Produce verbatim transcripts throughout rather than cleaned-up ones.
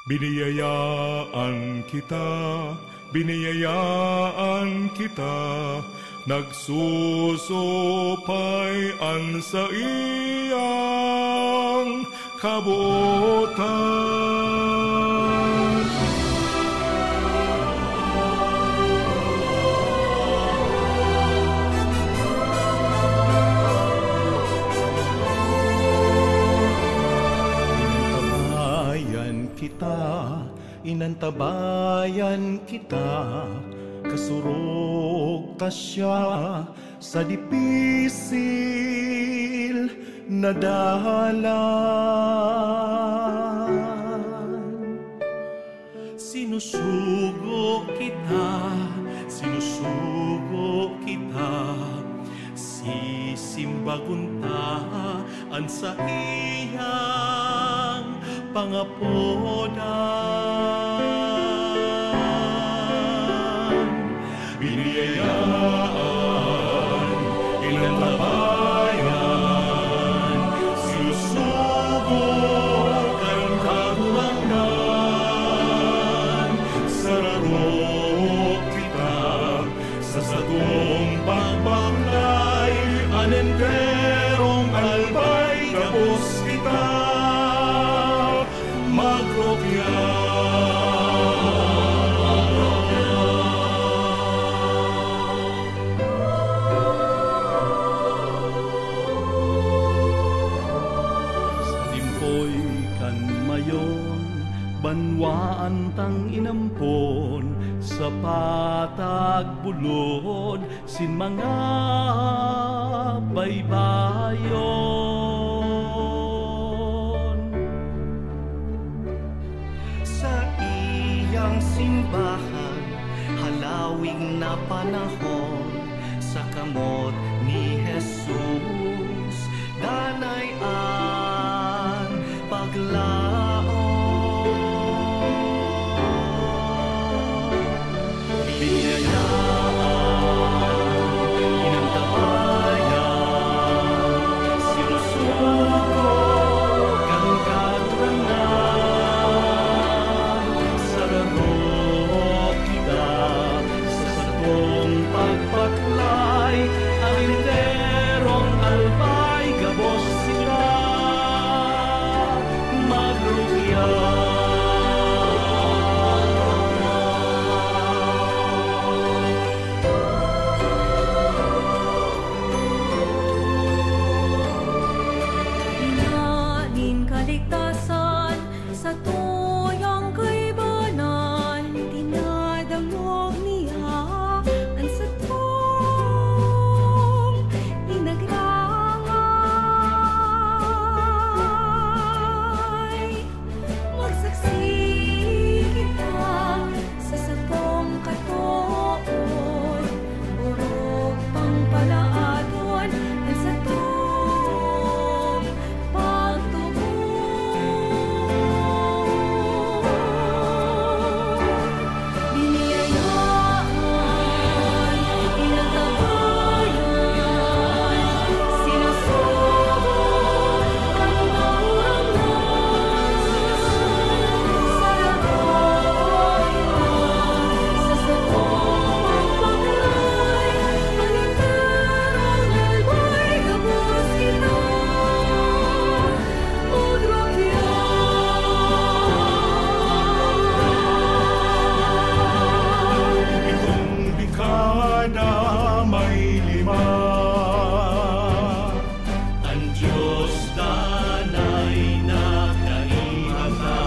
Biniyayaan kita, biniyayaan kita, nagsusupay an saiyang kabotan. Inantabayan kita, inantabayan kita, kasurog ta siya sa dipisil na dalan. Sinusugo kita, sinusugo kita, sisimbagon ta an saiyang pangapodan. Biniyayaan, inantabayan, sinusugo kan Kagurangnan. Sararo kita sa satong pagbaklay, an enterong albay gabos kita magrukya. Sa limpoy kan mayon, banwaan tang inampon, sa patag bulod, sin mga baybayon. Saiyang simbahan, halawig na panahon, sa kamot ni Jesus, danay an paglaom. Biniyayaan, inantabayan, sinusugo kan Kagurangnan. Sararo kita sa satong pagbaklay, an enterong albay gabos kita magrukya. Ina nin kaligtasan, sa tuyang kaibanan, dinadangog niya an satong pinagrangay. Magsaksi kita sa satong katood, orog pang palaadon an satong pagtubod. Biniyayaan, inantabayan, sinusugo kan Kagurangnan. Sararo kita sa satong pagbaklay, an enterong albay gabos kita magrukya. Itong dekada may lima, an Diyos danay na kaiba pa.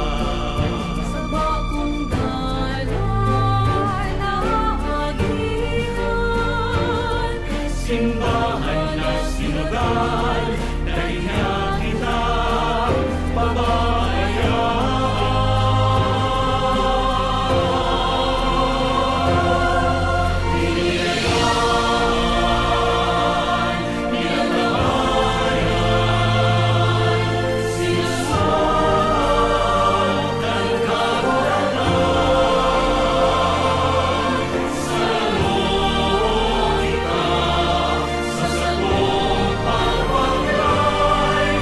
Sa bakong dalan na agihan, simbahan na sinodal, dai niya kita pababayaan. Biniyayaan, inantabayan, sinusugo kan Kagurangnan. Sararo kita sa satong pagbaklay,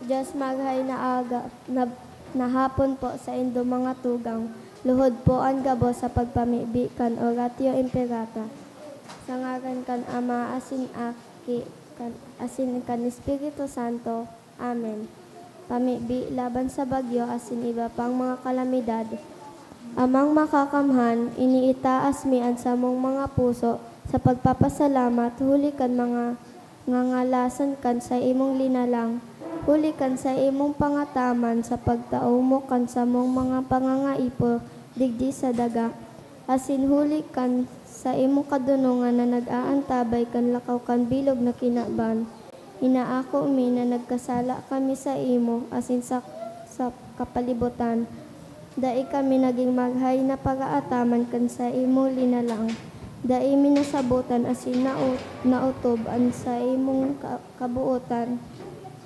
Diyos, maghay na aga, na, na hapon po saindo mga tugang. Luhod po an gabos sa pagpamibi kan Oratio Imperata. Sa ngaran kan Ama, asin Aki, kan, asin kan Espiritu Santo. Amen. Pamibi laban sa bagyo asin iba pang mga kalamidad. Amang Makakamhan, iniitaas mi an samong mga puso sa pagpapasalamat huli kan mga ngangalasan kan saimong linalang, huli kan saimong pangataman sa pagtao mo kan samong mga pangangaipo digdi sa daga, asin huli kan saimong kadonongan na nag-aantabay kan lakaw kan bilog na kinaban. Inaako mi na nagkasala kami saimo asin sa, sa kapalibotan. Dai kami nagin maghay na paraataman kan saimong linalang. Dai mi nasabotan asin nao-, naotob an saimong ka-, kabotan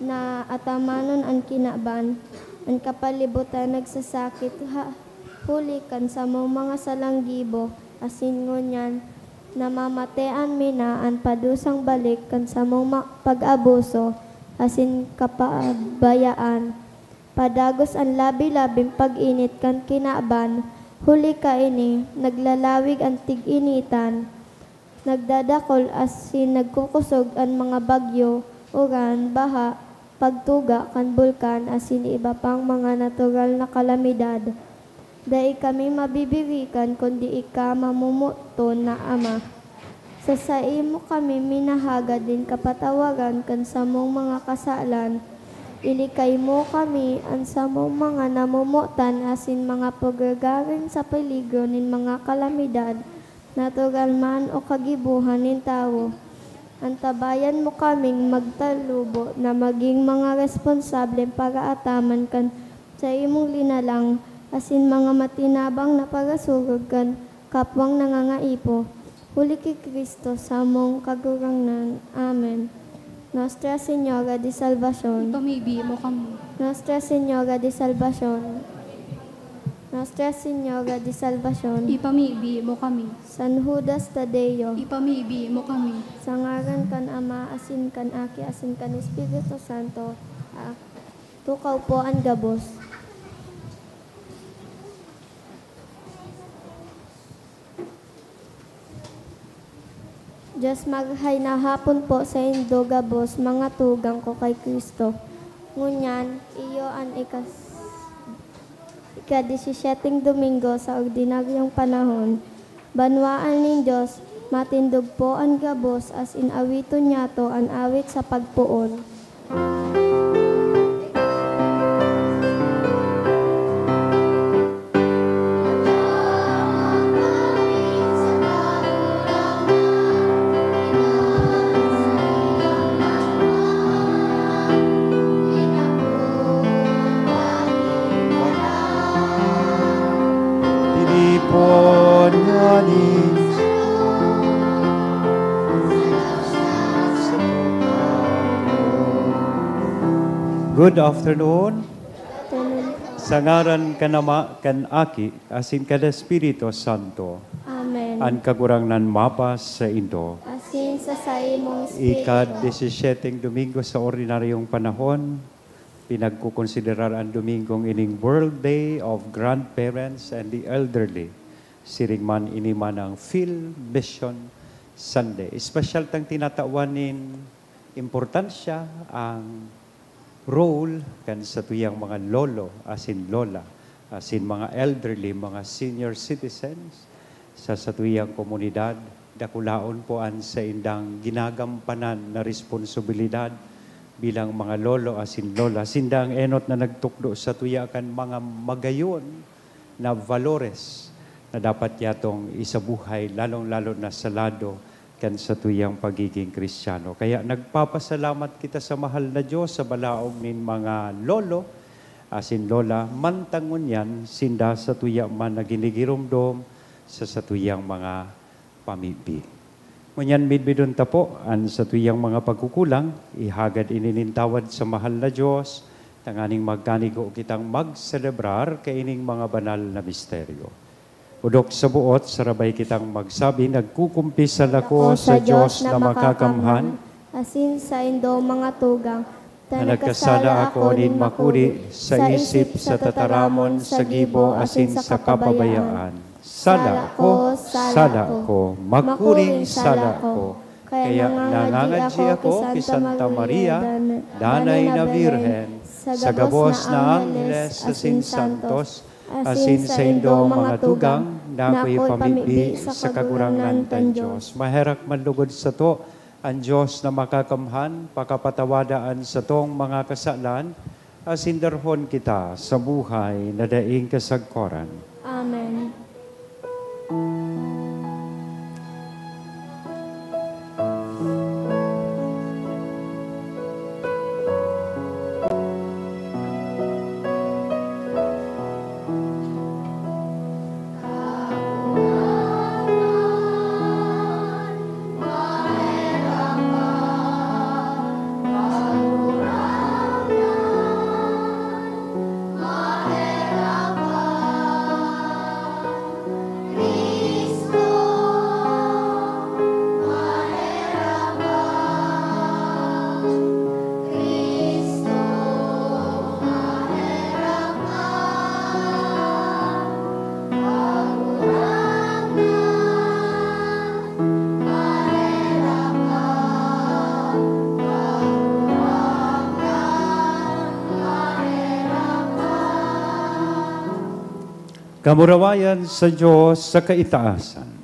na atamanon an kinaban. An kapalibotan nagsasakit ha-, huli kan samong mga salang gibo, asin ngunyan namamatean mi na an padusang balik kan samong ma-, pag-abuso asin kapabayaan. Padagos an labi-labing pag-init kan kinaban, huli kaini, naglalawig an tig-initan, nagdadakol asin nagkukosog an mga bagyo, uran, baha, pagtuga kan bulkan asin iba pang mga natural na kalamidad. Dai kami mabibirikan kundi ika, mamomoton na Ama. Sa saimo kami minahagad nin kapatawaran kan samong mga kasalan. Ilikay mo kami, an samong mga namomotan asin mga pagregaring sa peligro nin mga kalamidad, natural man o kagibohan nin tawo. Antabayan mo kaming magtalubo na magin mga responsableng paraataman kan saimong linalang asin mga matinabang na parasurog kan kapwang nangangaipo. Huli ki Cristo, samong Kagurangnan. Amen. Nuestra Señora de Salvacion. Ipamibi mo kami. Nuestra Señora de Salvacion. Nuestra Señora de Salvacion. Ipamibi mo kami. San Judas Tadeo. Ipamibi mo kami. Sa ngaran kan Ama, asin kan Aki, asin kan Espiritu Santo. Ah, tukaw po an gabos. Diyos, maghay na hapon po saindo gabos, mga tugang ko kay Cristo. Ngunyan, iyo an ikas-, ika-disisiyeteng Domingo sa ordinaryong panahon. Banwaan nin Diyos, matindog po an gabos, asin awiton niyato an awit sa pagpoon. Tinipon niya ni Good afternoon. Afternoon. Sa ngaran kan Ama, kan Aki, asin kan Espiritu Santo. Amen. An Kagurangnan mapasaindo. Asin sa saimong espiritu. Ika-disisiyeteng Domingo sa ordinaryong panahon, pinagkukonsiderar an Domingong ining World Day of Grandparents and the Elderly. Siring man, ini man ang Field Mission Sunday. Espesyal tang tinatawan nin importansya ang role kan satuyang mga lolo asin lola, asin mga elderly, mga senior citizens sa satuyang komunidad. Dakulaon po an saindang ginagampanan na responsibilidad bilang mga lolo asin lola. Sinda ang enot na nagtukdo satuya kan mga magayon na valores na dapat yatong isabuhay, lalong-lalo na sa lado kan satuyang pagiging Kristiyano. Kaya nagpapasalamat kita sa mahal na Diyos sa balaog nin mga lolo asin lola, mantang ngunyan sinda satuya man na ginigiromdom sa satuyang mga pamibi. Ngunyan, midbidon ta po an satuyang mga pagkukulang, ihagad ini nin tawad sa mahal na Diyos, tanganing magkanigo kitang magselebrar kaining mga banal na misteryo. Odok sa buot, sarabay kitang magsabi, "Nagkukumpisal ako sa Diyos na makakamhan." Asin saindo, mga tugang, Ta nagkasala ako nin makuri sa isip, sa tataramon, sa gibo, asin sa kababayaan. Sala ko, sala ko, makuring sala ko. Kaya nangangadji ako ki Santa Maria, Danay na Birhen, sa gabos na angheles asin santos, asin saindo mga tugang, na ako'y pamibi sa Kagurangnan kan Dios. Maherak man lugod sato an Dios na Makakamhan, pakapatawada an satong mga kasalan, asin darhon kita sa buhay na daing kasagkoran. Amen. Kamurawayan sa Dios sa kaitaasan.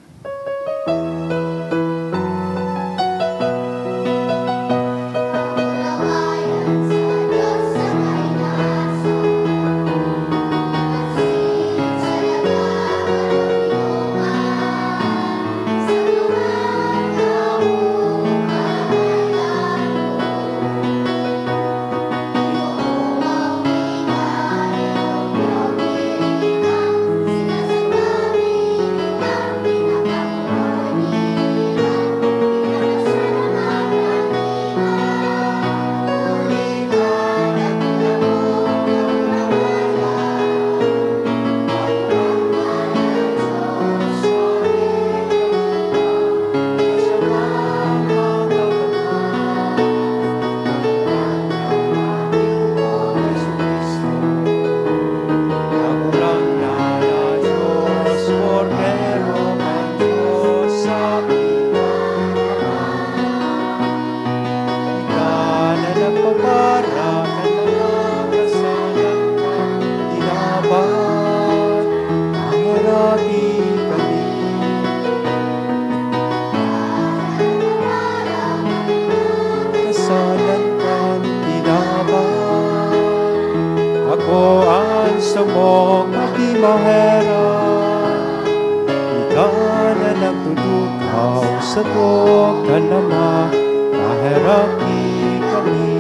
Kasalan kan tinaban. Ako an samong makimaherak. Ika na nagtutukaw sato kan Ama, maheraki kami.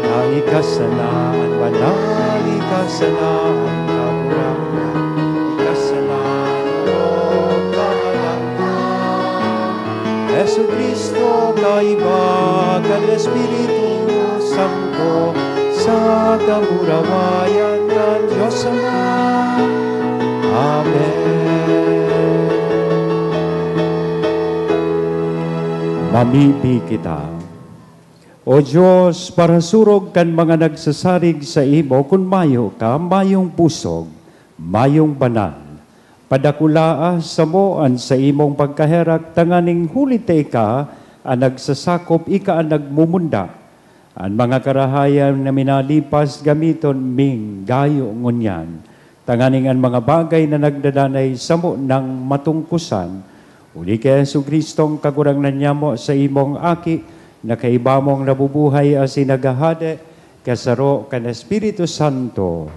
Na ika sana an banal, ika sana an Kagurangnan, ika sana an Kagurangnan. Jesu-Cristo, kaiba kan Espiritu Santo, sa kamurawayan kan Dios Ama. Amen. Mamibi kita. O Dios, parasurog kan mga nagsasarig saimo, kun mayo ka, mayong pusog, mayong banal. Padakulaa samo an saimong pagkaherak, tanganing huli ta ika an nagsasakop, ika an nagmumunda. An mga karahayan na minalipas, gamiton ming gayo ngunyan, tanganing an mga bagay na nagdadanay samo nang matungkosan. Huli ki Jesu-Cristong Kagurangnan nyamo, saimong Aki, na kaiba mong nabubuhay asin naghahade, kasaro kan Espiritu Santo,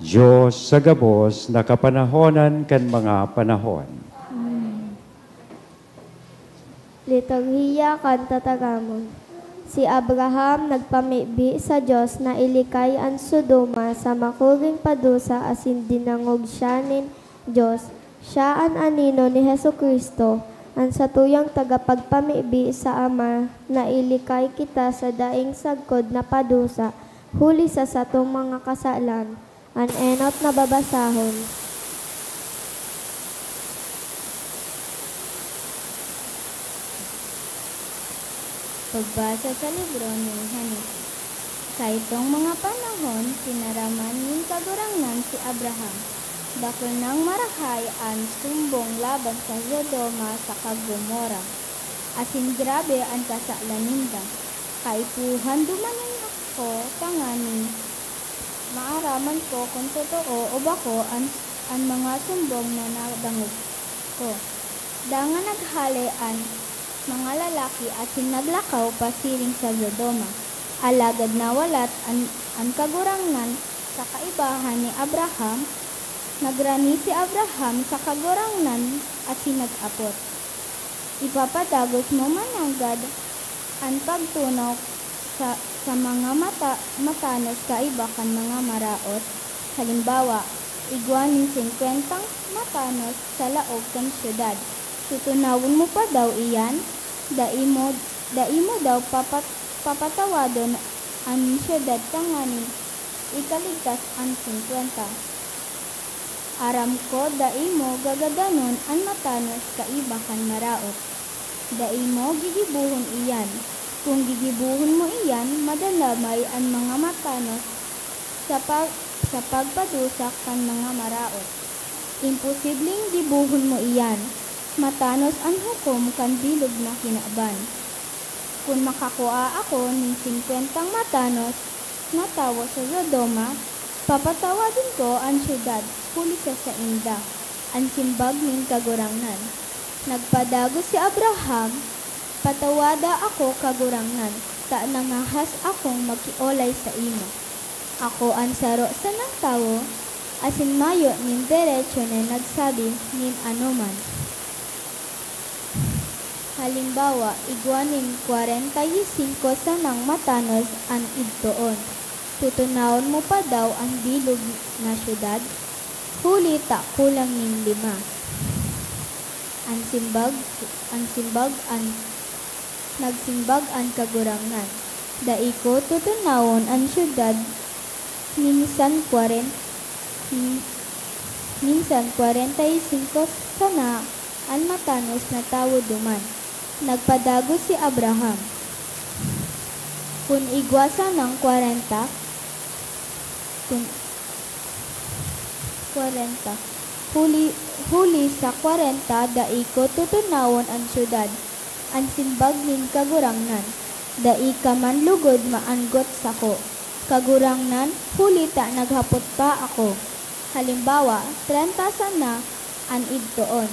Dios sa gabos na kapanahonan kan mga panahon. Amen. Liturhiya kan Tataramon. Si Abraham nagpamibi sa Dios na ilikay an Sodoma sa makuring padusa asin dinangog siya nin Dios. Siya an anino ni Jesu-Cristo, an satuyang tagapagpamibi sa Ama, na ilikay kita sa daing sagkod na padusa huli sa satong mga kasalan. An enot na babasahon. Pagbasa sa libro nin Henesis. Sa itong mga panahon, tinaraman nin Kagurangnan si Abraham. Dakul nang marahay an sumbong laban sa Sodoma saka Gomorra, asin grabe an kasalan ninda. Kaipuhan dumanon ako tanganing maaraman ko kun totoo o bako an, an mga sumbong na nadangog ko. Dangan naghale an mga lalaki asin naglakaw pasiring sa Sodoma. Alagad nawalat an, an Kagurangnan sa kaibahan ni Abraham. Nagrani si Abraham sa Kagurangnan asin nag-apot, "Ipapadagos mo mananggad an pagtunaw sa, sa mga mata, matanos kaiba kan mga maraot? Halimbawa, igwa nin singkwentang matanos sa laog kan syudad. Tutunawon mo pa daw iyan? Dai mo, dai mo daw papat-, papatawadon an syudad tanganing ikaligtas an singkwenta. Aram ko dai mo gagadanon an matanos kaiba kan maraot. Dai mo gigibohon iyan. Kun gigibohon mo iyan, madadamay an mga matanos sa pag-, sa pagpadusak kan mga maraot. Imposibleng gibohon mo iyan. Matanos an hukom kan bilog na kinaban. Kun makakua ako nin singkwentang matanos na tawo sa Sodoma, papatawadon ko an syudad huli sa sainda," an simbag nin Kagurangnan. Nagpadagos si Abraham, "Patawada ako, Kagurangnan, ta nangahas akong magkiolay saimo. Ako an saro sanang tawo, asin mayo nin derecho na nagsabi nin anoman." Halimbawa, igwa nin kwarenta y singko sanang matanos an idtoon. Tutunawon mo pa daw an bilog na syudad? Huli ta kulang nin lima. An simbag, an simbag, an, nagsimbag an Kagurangnan, "Dai ko tutunawon an syudad minsan kwaren-, min-, minsan kwarenta y singko sana an matanos na tawo duman." Nagpadagos si Abraham, "Kun igwa sanang kwarenta, kun, kwarenta, huli, huli sa kwarenta, dai ko tutunawon an syudad," an simbag nin Kagurangnan. "Dai ka man lugod maanggot sako, Kagurangnan, huli ta naghapot pa ako. Halimbawa, trenta sana an idtoon,"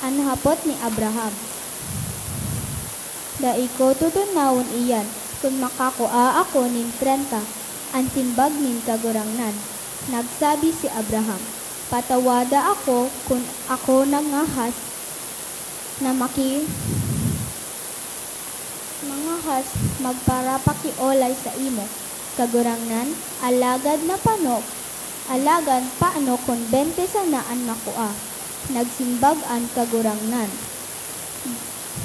an hapot ni Abraham. "Dai ko tutunawon iyan kun makakua ako nin trenta," an simbag nin Kagurangnan. Nagsabi si Abraham, "Patawada ako kun ako nangahas na maki-, nangahas magparapakiolay saimo, Kagurangnan, alagad napano, alagad paano kun bente sana an makua?" Nagsimbag an Kagurangnan,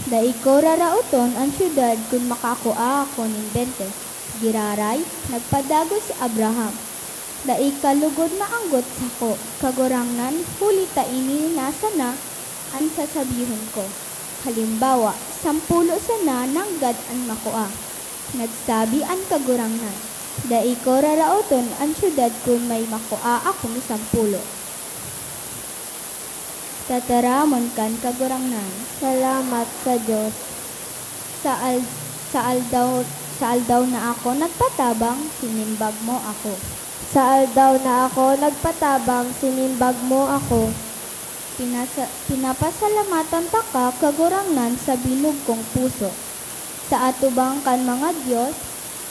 "Dai ko raraoton an syudad kun makakua ako nin bente." Giraray, nagpadagos si Abraham, "Dai ka lugod maanggot sako, Kagurangnan, huli ta ini na sana an sasabihon ko. Halimbawa, sampulo sana nanggad an makua." Nagsabi an Kagurangnan, "Dai ko raraoton an syudad kun may makua akong sampulo." Tataramon kan Kagurangnan. Salamat sa Dios. Sa al-, sa aldaw, sa aldaw na ako nagpatabang, sinimbag mo ako. Sa aldaw na ako nagpatabang, sinimbag mo ako. Pinasa-, pinapasalamatan ta ka, Kagurangnan, sa bilog kong puso. Sa atubang kan mga dios,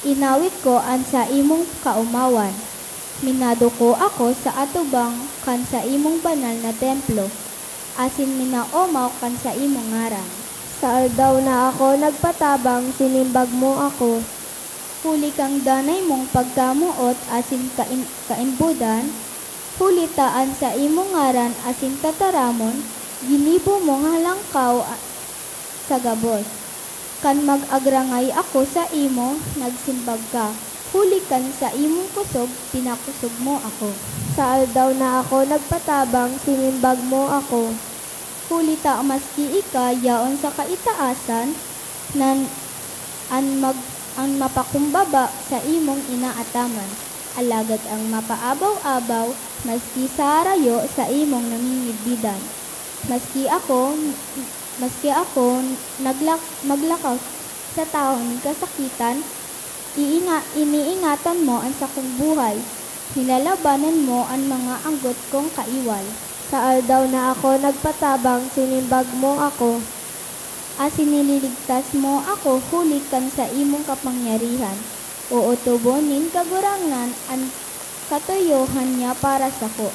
inawit ko an saimong kaomawan. Minaduko ako sa atubang kan saimong banal na templo, asin minaomaw kan saimong ngaran. Sa aldaw na ako nagpatabang, sinimbag mo ako. Huli kan danay mong pagkamoot asin kaim-, kaimbodan, huli ta an saimong ngaran asin tataramon, ginibo mong halangkaw a-, sa gabos. Kan mag-agrangay ako saimo, nagsimbag ka, huli kan saimong kusog, pinakusog mo ako. Sa aldaw na ako nagpatabang, sinimbag mo ako. Huli ta maski ika yaon sa kaitaasan, nan-, An mag-, an mapakumbaba saimong inaataman, alagad an mapaabaw-abaw, maski sa harayo, saimong namimibidan. Maski ako, maski ako naglak-, maglakaw sa tahaw nin kasakitan, iinga-, iniingatan mo an sakong buhay. Nilalabanan mo an mga anggot kong kaiwal. Sa aldaw na ako nagpatabang, sinimbag mo ako. Asin nililigtas mo ako huli kan saimong kapangyarihan. Ootobon nin Kagurangnan an katuyohan niya para sako.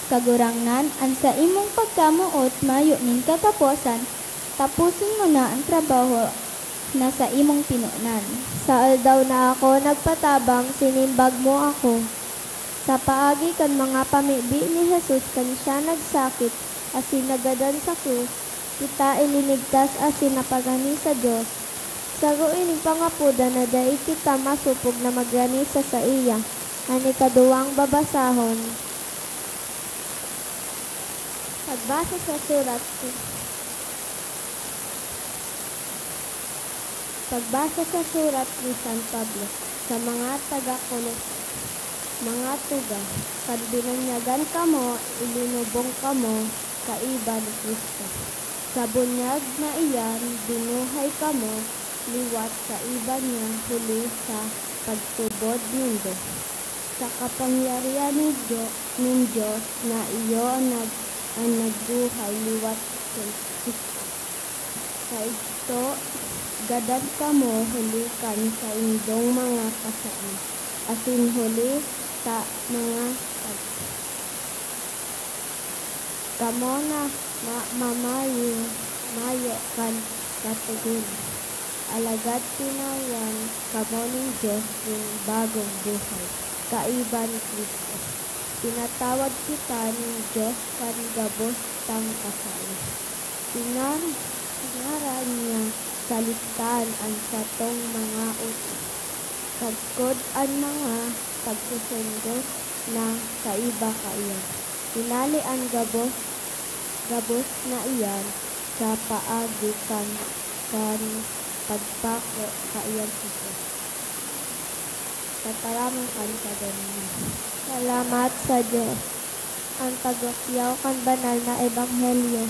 Kagurangnan, an saimong pagkamoot mayo nin kataposan, taposon mo na an trabaho na saimong pinonan. Sa aldaw na ako nagpatabang, sinimbag mo ako. Sa paagi kan mga pamibi ni Jesus kan siya nagsakit asin nagadan sa krus, kita ilinigtas asin napagani sa Dios. Saro ining pangapodan na dai kita masopog na magani sa saiya. An ikaduwang babasahon. Pagbasa sa surat ni, pagbasa sa surat ni San Pablo sa mga taga Colosas. Mga tugang, kan binunyagan kamo, ilinubong kamo kaiba ni Cristo. Sa bunyag na iyan, binuhay kamo liwat kaiba niya huli sa pagtubod nindo. Sa kapangyarihan ni Dio-, nin Dios na iyo an nag-, an nagbuhay liwat kan Cristo. Kaidto, gadan kamo huli kan saindong mga kasaan, asin huli ta mga tag-, kamo na ma-, mamayo, mayo kan Katogonan. Alagad tinawan kamo nin Dios nin bagong buhay kaiba ni Cristo. Pinatawad kita nin Dios kan gabos tang kasala. Pinar-, pinara niya sa listahan an satong mga utang, sagkod an mga pagsusundos na kaiba kaiyan. Hinale an gabos, gabos na iyan sa paagi kan, kan pagpako kaiyan sa Dios. Tataramon kan Kagurangnan. Salamat sa Dios. An pagyaw kan banal na ebanghelyo.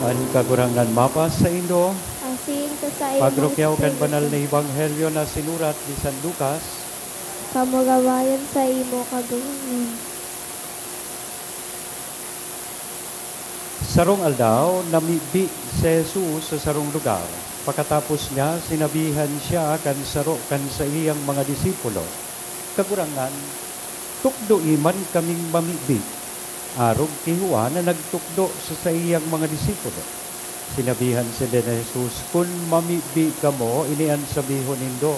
An Kagurangnan mapasaindo. Asin sa saimong Pagrukyaw kan espiritu. Banal na Ebanghelyo na sinurat ni San Lucas. Kamurawayan saimo, Kagurangnan. Sarong aldaw, namibi si Jesus sa sarong lugar. Pakatapos niya, sinabihan siya kan saro kan saiyang mga disipulo, "Kagurangnan, tukdoe man kaming mamibi, arog ki Juan na nagtukdo sa saiyang mga disipulo." Sinabihan sinda ni Jesus, "Kun mamibi kamo, ini an sabihon nindo,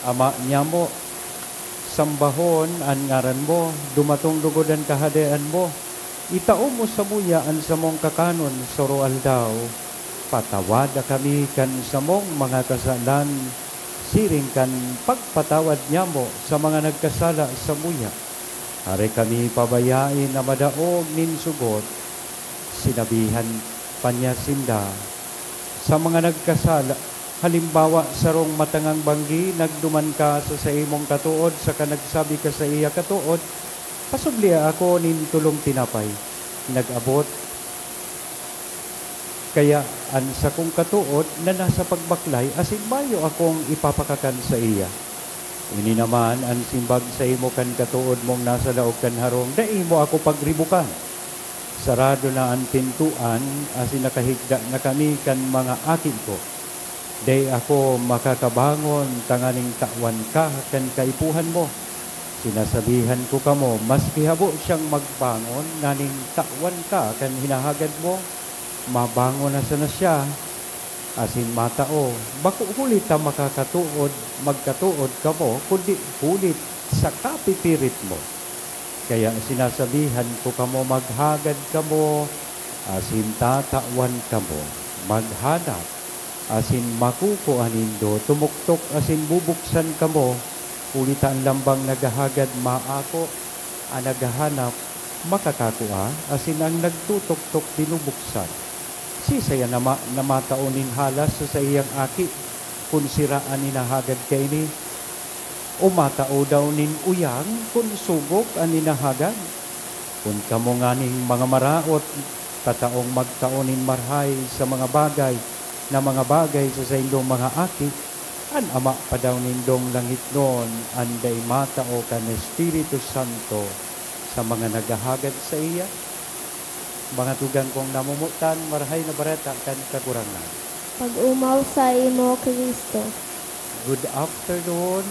'Ama nyamo, sambahon an ngaran mo, dumatong logod an Kahadean mo, itao mo samuya an samong kakanon sa aroaldaw. Patawada kami kan samong mga kasalan, siring kan pagpatawad nyamo sa mga nagkasala samuya. Hare kami pabayae na madaog nin sugot." Sinabihan pa niya sinda, "Sa mga nagkasala, halimbawa, sarong matangang banggi nagduman ka sa saimong katood saka nagsabi ka sa iya, 'Katood, pasublia ako nin tolong tinapay.' Nag-abot kaya an sakong katood na nasa pagbaklay asin mayo akong ipapakakan saiya. Ini naman an simbag saimo kan katood mong nasa laog kan harong, 'Dai mo ako pagribukan. Sarado na an pintoan asin nakahigda na kami kan mga aki ko. Dai ako makakabangon tanganing tawan ka kan kaipuhan mo.' Sinasabihan ko kamo, maski habo siyang magbangon nganing tawan ka kan hinahagad mo, mabangon na sana siya. asin matao, bako huli ta makakatood, magkatood kamo, kundi huli sa kapipirit mo. Kaya sinasabihan ko kamo, maghagad kamo, asin tatawan kamo. Maghanap, asin makukua nindo. Tumuktok, asin bubuksan kamo. Huli ta an lambang naghahagad, maako, an naghahanap, makakakua, asin an nagtutuktok, binubuksan. Siisay an ama na matao nin halas sa saiyang aki, kun sira an hinahagad kaini? O matao daw nin uyang, kun sugok an hinahagad? Kun kamo nganing mga maraot, tataong magtao nin marahay sa mga bagay na mga bagay sa saindong mga aki, an Ama pa daw nindong langitnon an dai matao kan Espiritu Santo sa mga naghahagad saiya? Mga tugang kong namomotan, Marahay na Bareta kan Kagurangnan. Pag-omaw saimo, Cristo. Good afternoon.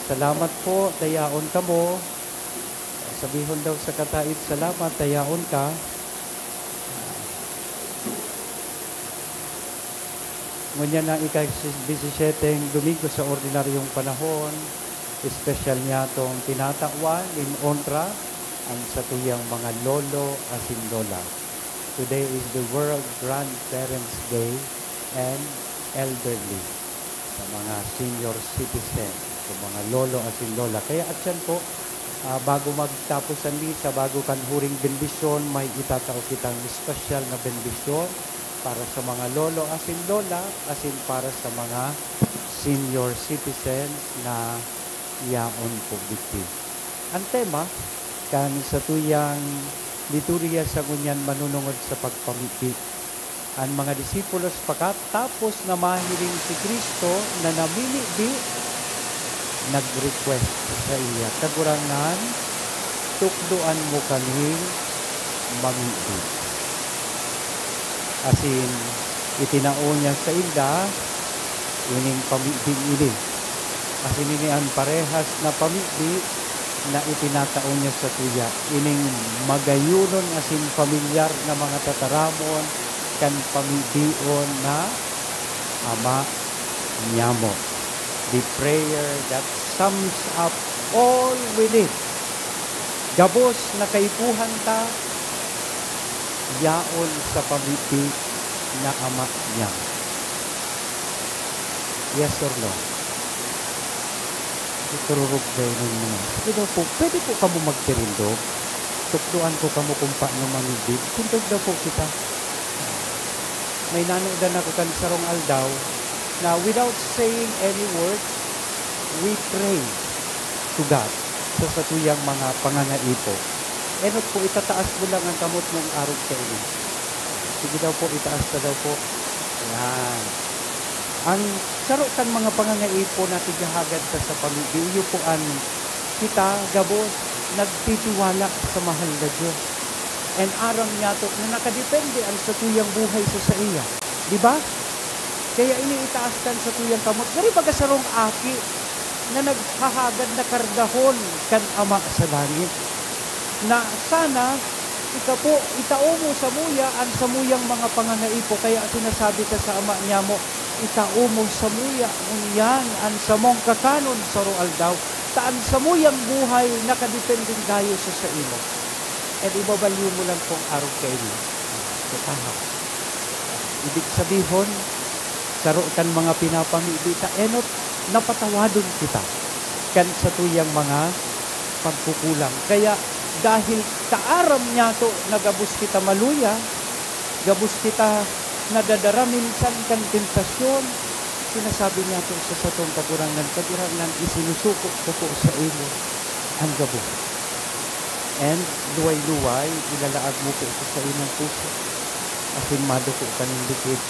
Salamat po, ta yaon kamo. Sabihon daw sa kataed, "Salamat, ta yaon ka." Ngunyan na ika-disisiyeteng Domingo sa ordinaryong panahon, espesyal niyatong tinatawan nin onra an satuyang mga lolo asin lola. Today is the World Grandparents Day and Elderly, sa mga senior citizen, sa mga lolo asin lola. Kaya atyan po, ah, bago magtapos an misa, bago kan huring bendisyon, may itatao kitang espesyal na bendisyon para sa mga lolo asin lola, asin para sa mga senior citizens na yaon po digdi. An tema kan satuyang liturhiya sa ngunyan manunungod sa pagpamibi. An mga disipulos, pakatapos na mahiling si Cristo na namimibi, nag-request saiya, "Kagurangnan, tukdoan mo kaming mamibi." Asin itinao niya sainda ining pamibing ini. Asin ini an parehas na pamibi na itinatao niya satuya, ining magayonon asin pamilyar na mga tataramon kan pamibion na Ama niyamo. The prayer that sums up all we need. Gabos na kaipuhan ta, yaon sa pamibi na Ama niyamo. Yes or no? Itururog daw nin mga, sige daw po, pwede po kamo magtirindog? Tukdoan ko kamo kung paano mamibi. Tindog daw po kita. May nanudan ako kan sarong aldaw na without saying any word, we pray to God sa satuyang mga pangangaipo. Enot po, itataas mo lang ang kamot mong arog kaini. Sige daw po, itaas ta daw po. Yan. Ang saro kan mga pangangaipo na tighahagad ta sa pamibi, iyo po an kita gabos nagtitiwala sa mahal na Dios. And aram niyato na nakadepende an satuyang buhay sa saiya. Di ba? Kaya ini itaas kan satuyang kamot. Gari baga sarong aki na naghahagad na kardahon kan Ama sa langit, na sana ika po, itao mo samuya an samuyang mga pangangaipo. Kaya sinasabi ta sa Ama niyamo, "Itao mo samuya ngunyan an samong kakanon sa aroaldaw, ta an samuyang buhay nakadepende dayo sa saimo." And ibabalyo mo lang po an arog kaini. Ito, aha. Ibig sabihon, saro kan mga pinapamibi ta, enot napatawadon kita kan satuyang mga pagkukulang. Kaya dahil kaaram niyato na gabos kita maluya, gabos kita nadadara minsan kan tentasyon, sinasabi niyato sa satong Kagurangnan, "Kagurangnan, isinusuko ko po saimo an gabos." And luway-luway, ilalaag mo po sa saimong puso, asin maduko kaning likid.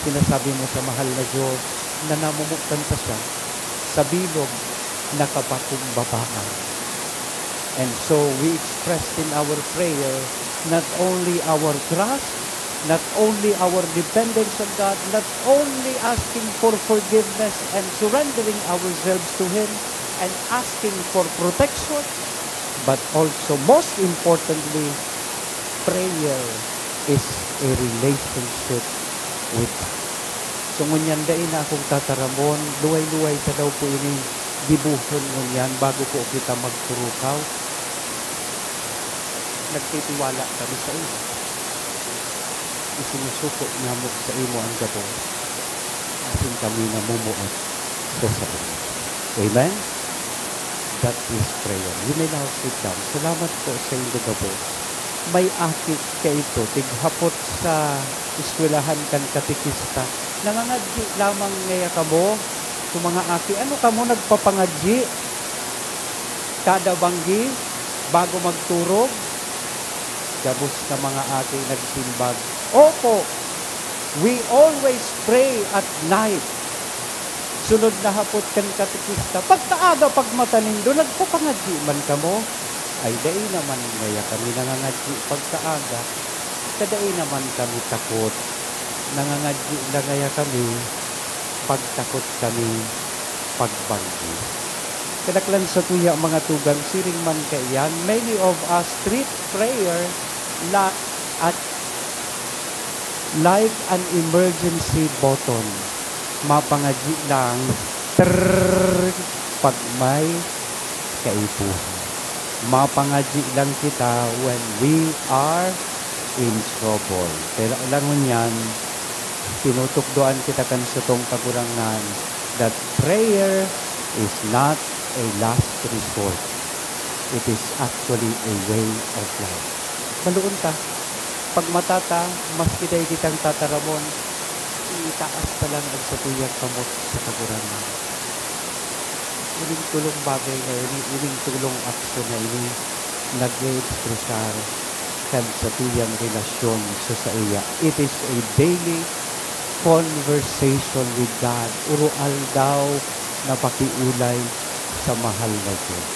Sinasabi mo sa mahal na Diyos na namomotan ta siya sa bilog na kapakumbabaan. And so we expressed in our prayer not only our trust, not only our dependence on God, not only asking for forgiveness and surrendering ourselves to Him and asking for protection, but also, most importantly, prayer is a relationship with God. So, ngunyan dai na akong tataramon, luway-luway ta daw po ini gibohon ngunyan bago po kita magturukaw. Nagtitiwala kami sa imo. Isinusuko namo sa imo ang gabos. Asin kami namumuot sa saimo. Amen? That is prayer. You may now sit down. Salamat po sa indo gabos. May aki kaito, tighapot sa eskwelahan kan katekista. Nangangadyi lamang ngaya kamo, so mga aki, ano kamo nagpapangadyi? Kada banggi, bago magturog? Gabos na mga aki nagsimbag, "Opo, we always pray at night." Sunod na hapot kan katekista, "Pagkaaga pagmata nindo, nagpapangadyi man kamo?" "Ay, dai naman ngaya kami nangangadyi pagkaaga, ta dai naman kami takot. Nangangadyi lang ngaya kami, pagtakot kami pagbanggi." Kadaklan sa tuya, mga tugang, siring man kaiyan, many of us treat prayer la-, at like an emergency button. Mapangadyi lang, trrrr, pag may kaipuhan. Mapangadyi lang kita when we are in trouble. Pero alangon yan, tinutukdoan kita kan satong Kagurangnan that prayer is not a last resort. It is actually a way of life. Baloon ta, pagmata ta, maski dai kitang tataramon, itaas ta lang ang satuyang kamot sa Kagurangnan. Ining tolong bagay na ini, ining tolong aksyon na ini, nag-e-ekspresar kan satuyang relasyon sa saiya. It is a daily conversation with God. Uro-aldaw na pakiolay sa mahal na Diyos.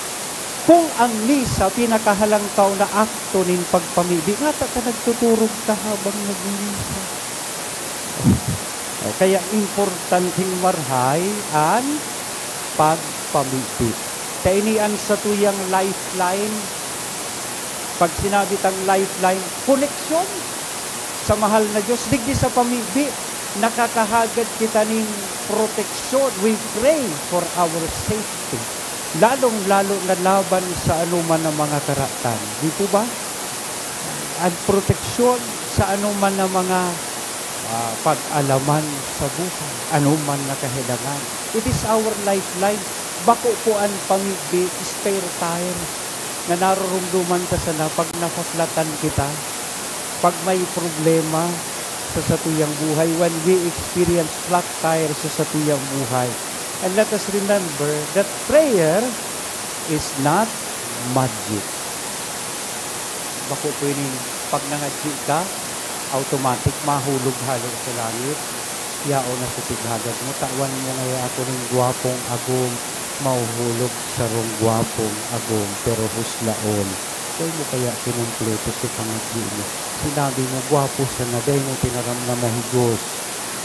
Kung ang misa pinakahalangkaw na akto nin pagpamibi, ngata ta nagtuturog ka habang nagmimisa? O, kaya importanteng marahay an pagpamibi. Ta ini an satuyang lifeline. Pag sinabi tang lifeline, koneksyon sa mahal na Diyos. Digdi sa pamibi, nakakahagad kita nin proteksyon. We pray for our safety. Lalong-lalo na laban sa anoman na mga karatan. Di po ba? Ang proteksyon sa anoman na mga, ah, pag-alaman sa buhay, anoman na kahilangan. It is our lifeline. Bako po an pamibi, spare tire, na naroromdoman ta sana pag nasaslatan kita, pag may problema sa satuyang buhay, when we experience flat tire sa satuyang buhay. And let us remember that prayer is not magic. Bako pwedeng pag nangadyi ka, automatic mahulog hale sa langit. Yaon na sa pighagad mo, tawan mo ngaya ako ning gwapong agom, mahuhulog sarong gwapong agom, pero huslaon. Dai mo kaya kinumpleto sa pangadyi mo. Sinabi mo, "Gwapo siya na," dai mo tinaram na mahigos.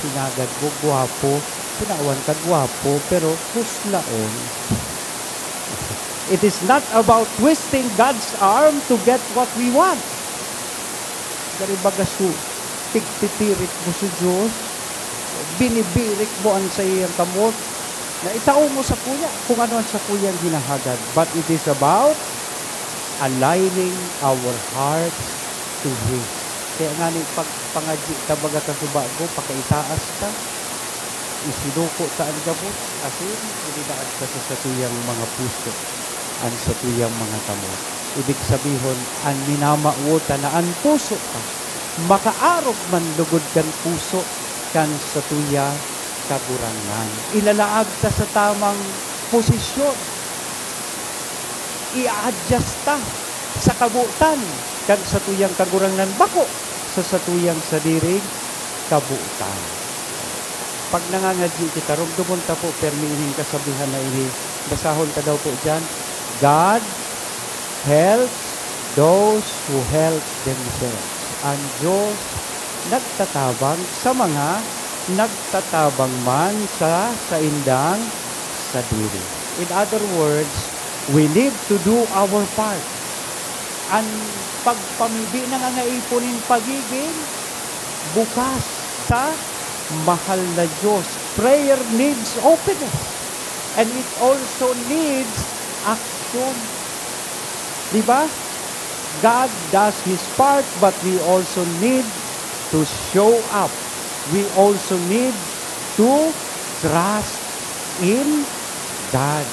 Hinagad mo, gwapo. Tinawan ka gwapo, pero huslaon. It is not about twisting God's arm to get what we want. Gari baga su, pigtitirik mo si Diyos, binibirik mo ang saiyang kamot, na itao mo sa kuya kung ano ang sakuyang hinahagad. But it is about aligning our hearts to His. Kaya nga ni, pag pangadyi ta baga ta subago, pakaitaas ta, isinuko ta an gabos, asin ibinaad ta sa satuyang mga puso, an satuyang mga kamot. Ibig sabihon, an minamawot ta na an puso ta makaarog man lugod kan puso kan satuya Kagurangnan. Ilalaag ta sa tamang posisyon. I-a-adjust ta sa kabotan kan satuyang Kagurangnan, bako sa satuyang sadiring kabotan. Pag nangangadyi kita, romdomon ta po, permi ining kasabihan na ini. Basahon ta daw po diyan, "God helps those who help themselves." Ang Diyos nagtatabang sa mga nagtatabang man sa saindang sadiri. In other words, we need to do our part. An pagpamibi nangangaipo nin pagigin bukas sa mahal na Dios. Prayer needs openness, and it also needs action. Di ba? God does His part, but we also need to show up. We also need to trust in God.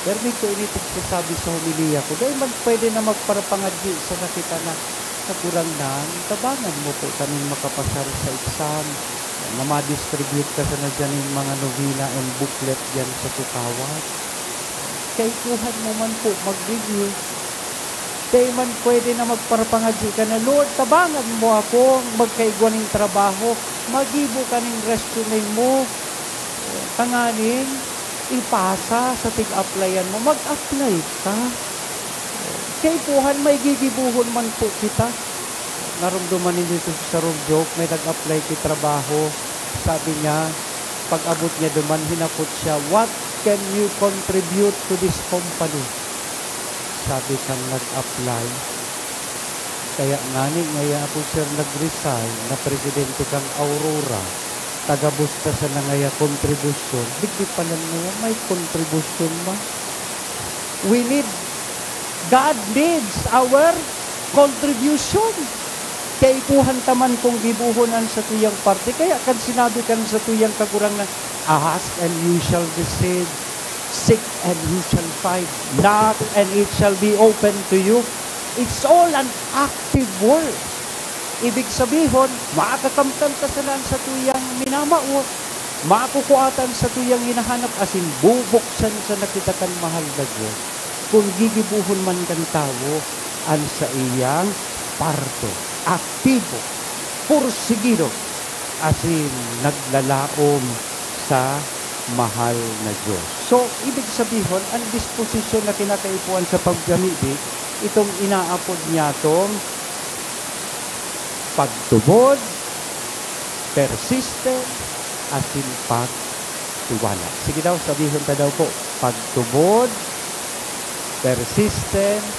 Pero dito, ini pagsasabi sa homilya ko, dai man pwede na magparapangadyi sana kita na, "Kagurangnan, tabangan mo po kaming makapasar sa exam." Na ma-distribute ka sana dyan yung mga novena and booklet dyan sa Sukawat. Kaipuhan mo man po mag-review. Dai man pwede na magparapangadyi ka na, "Lord, tabangan mo ako magkaigwa ning trabaho." Magibo ka ning resume mo. Tanganing ipasa sa tig-applyan mo, mag-apply ka. Kaipuhan, may gigibohon man po kita. Naromdoman nindo ito sa sarong joke, may nag-apply ki trabaho. Sabi niya, pag-abot niya duman, hinapot siya, "What can you contribute to this company?" Sabi kang nag-apply, "Kaya ngani ngaya ako, sir, nag-resign na presidente kang Aurora. Taga-busta sana ngaya kontribusyon." Digdi pa lang ngaya, may kontribusyon man. We need, God needs our contribution. Kaipuhan ta man kung gibohon an satuyang parte. Kaya kan sinabi kan satuyang Kagurangnan, "Ask and you shall receive. Seek and you shall find. Knock and it shall be open to you." It's all an active work. Ibig sabihon, makakamtan ta sana an satuyang minamao, makukua ta an satuyang hinahanap, asin bubuksan sana kita kan mahal na Dios. Kun gigibohon man kan tawo an saiyang parte, aktibo, pursigido, asin naglalaom sa mahal na Dios. So, ibig sabihon, ang disposisyon na kinakaipuhan sa pagpamibi, itong inaapod niya tong pagtubod, persistence, asin pagtiwala. Sige daw, sabihon ta daw po, pagtubod, persistence,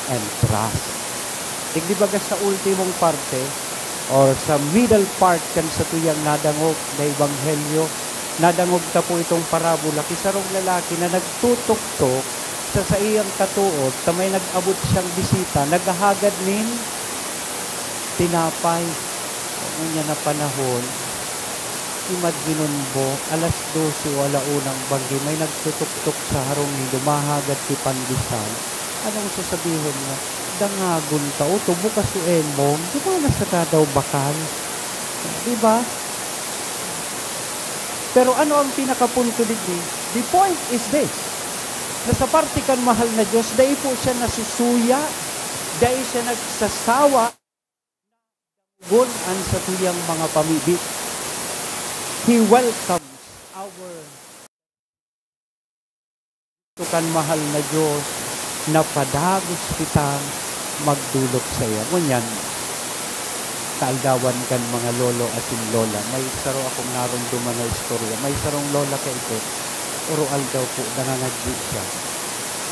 and trust. Digdi baga sa ultimong parte, or sa middle part kan satuyang nadangog na ebanghelyo, nadangog ta po itong parabola ki sarong lalaki na nagtutuktok sa saiyang katood ta may nag-abot siyang bisita, naghahagad nin tinapay. Ngunyan na panahon, imaginon mo, alas dose o ala unang banggi, may nagtutuktok sa harong nindo, mahagad ki pandesal. Anong sasabihon mo? Dangagon ta, o to, bukas o emong, duman na sa kadaw bakal. Di ba? Pero ano ang pinakapunto digdi? The point is this, na sa parte kan mahal na Dios, dai po siya nasusuya, dai siya nagsasawa, gun an satuyang mga pamibi. He welcomes our to kan mahal na Dios, na padagos kitang magdolok saiya. Ngunyan, kaaldawan kan mga lolo asin lola, may saro akong naromdoman na istorya. May sarong lola kaito, oro-aldaw po, nangangadyi siya.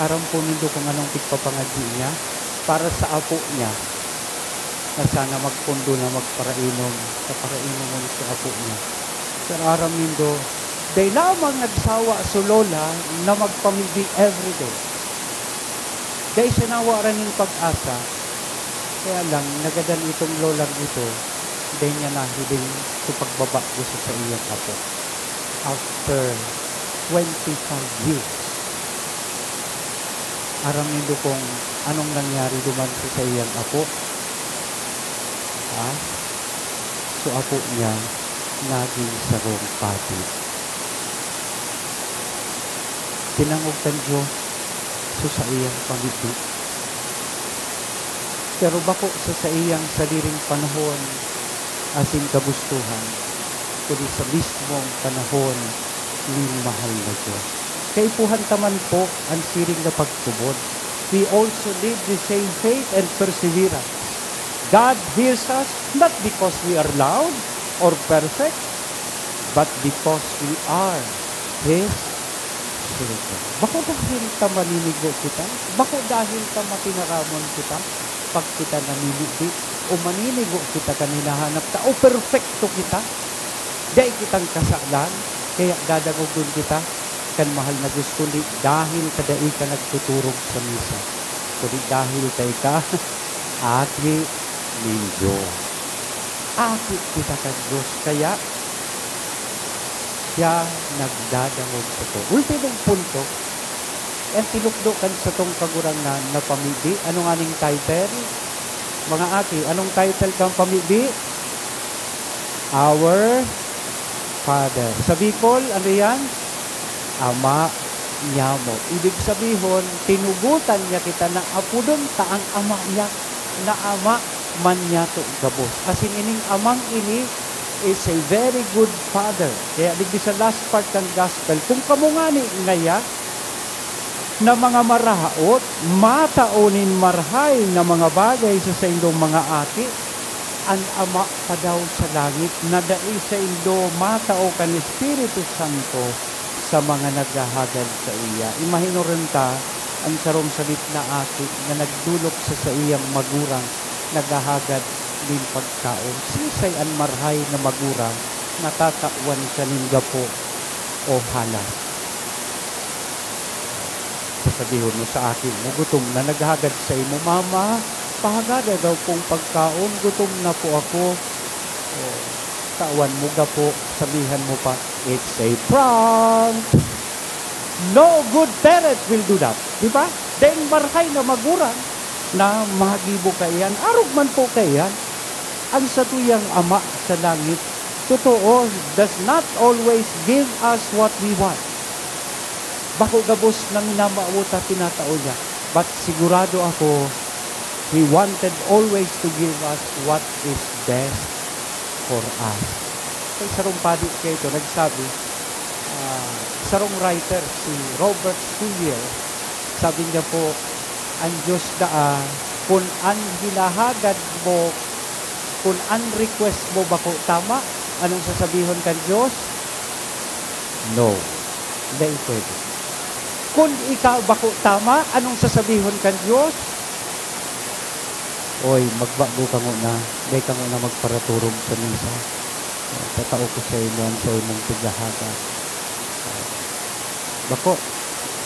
Aram po nindo kung anong pigpapangadyi niya? Para sa apo niya, na sana magpondo na magparainom sa parainomon sa apo niya. Pero aram nindo, dai lamang nagsawa so lola na magpamibi everyday. Dai siya nawaran nin pag-asa. Kaya lang, nagadan itong lolang ito, dai niya nahiling so pagbabakbo sa saiyang apo. After twenty-five years, aram nindo kung anong nangyari duman sa saiyang apo? Ha? So, apo niya nagin sarong padi. Dinangog kan Dios so saiyang pamibi. Pero bako sa saiyang sadiring panahon asin kagustuhan, kundi sa mismong panahon nin mahal na Dios. Kaipuhan ta man po an siring na pagtubod. We also need the same faith and perseverance. God hears us not because we are loud or perfect, but because we are His Bako dahil ta maninigo kita, bako dahil ta matinaramon kita, pag kita namimibi, o maninigo kita kan hinahanap ta, o perpekto kita, dai kitang kasalan, kaya dadangogon kita kan mahal na Diyos, kundi dahil ta dai ka nagtuturog sa misa, kundi dahil ta ika aki nin Dios. Aki kita kan Dios, kaya siya nagdadangog sato. Ultimong punto, an tinukdo kan satong Kagurangnan na pamibi. Ano nganing title? Mga aki, anong title kan pamibi? Our Father. Sa Bicol, ano yan? Ama niyamo. Ibig sabihon, tinugotan niya kita na apodon ta an Ama niya, na Ama man niyato gabos. Asin ining Amang ini is a very good Father. Kaya digdi sa last part kan Gospel, kung kamo ngani ngaya na mga maraot, matao nin marahay na mga bagay sa saindong mga aki, an Ama pa daw sa langit na dai saindo matao kan Espiritu Santo sa mga naghahagad saiya. Imahinuron ta an sarong sadit na aki na nagdolok sa saiyang magurang naghahagad nin pagkaon. Siisay an marahay na magurang na tatawan siya nin gapo o halas? Sasabihon mo sa aki mo, gutom na, naghagad saimo, "Mama, pahagada daw kong pagkaon, gutom na po ako." O, tawan mo gapo, sabihan mo pa, "It's a prank." No good parent will do that. Di ba? Daing marahay na magurang na magibo kaiyan. Arog man po kaiyan. Ang satuyang Ama sa langit, totoo, does not always give us what we want. Bako gabos na minamawot ta tinatao niya. But sigurado ako, He wanted always to give us what is best for us. May sarong padi kaito nagsabi, ah, sarong writer, si Robert Sawyer, sabi niya po, "Ang Diyos daa, kun an hinahagad mo, kun an request mo bako tama, anong sasabihon kan Diyos? No, dai pwede. Kun ika bako tama, anong sasabihon kan Diyos? Oy, magbago ka ngona, dai ka ngona magparaturog sa misa. Tatao ko sa imo an sa imong pighahagad." Bako.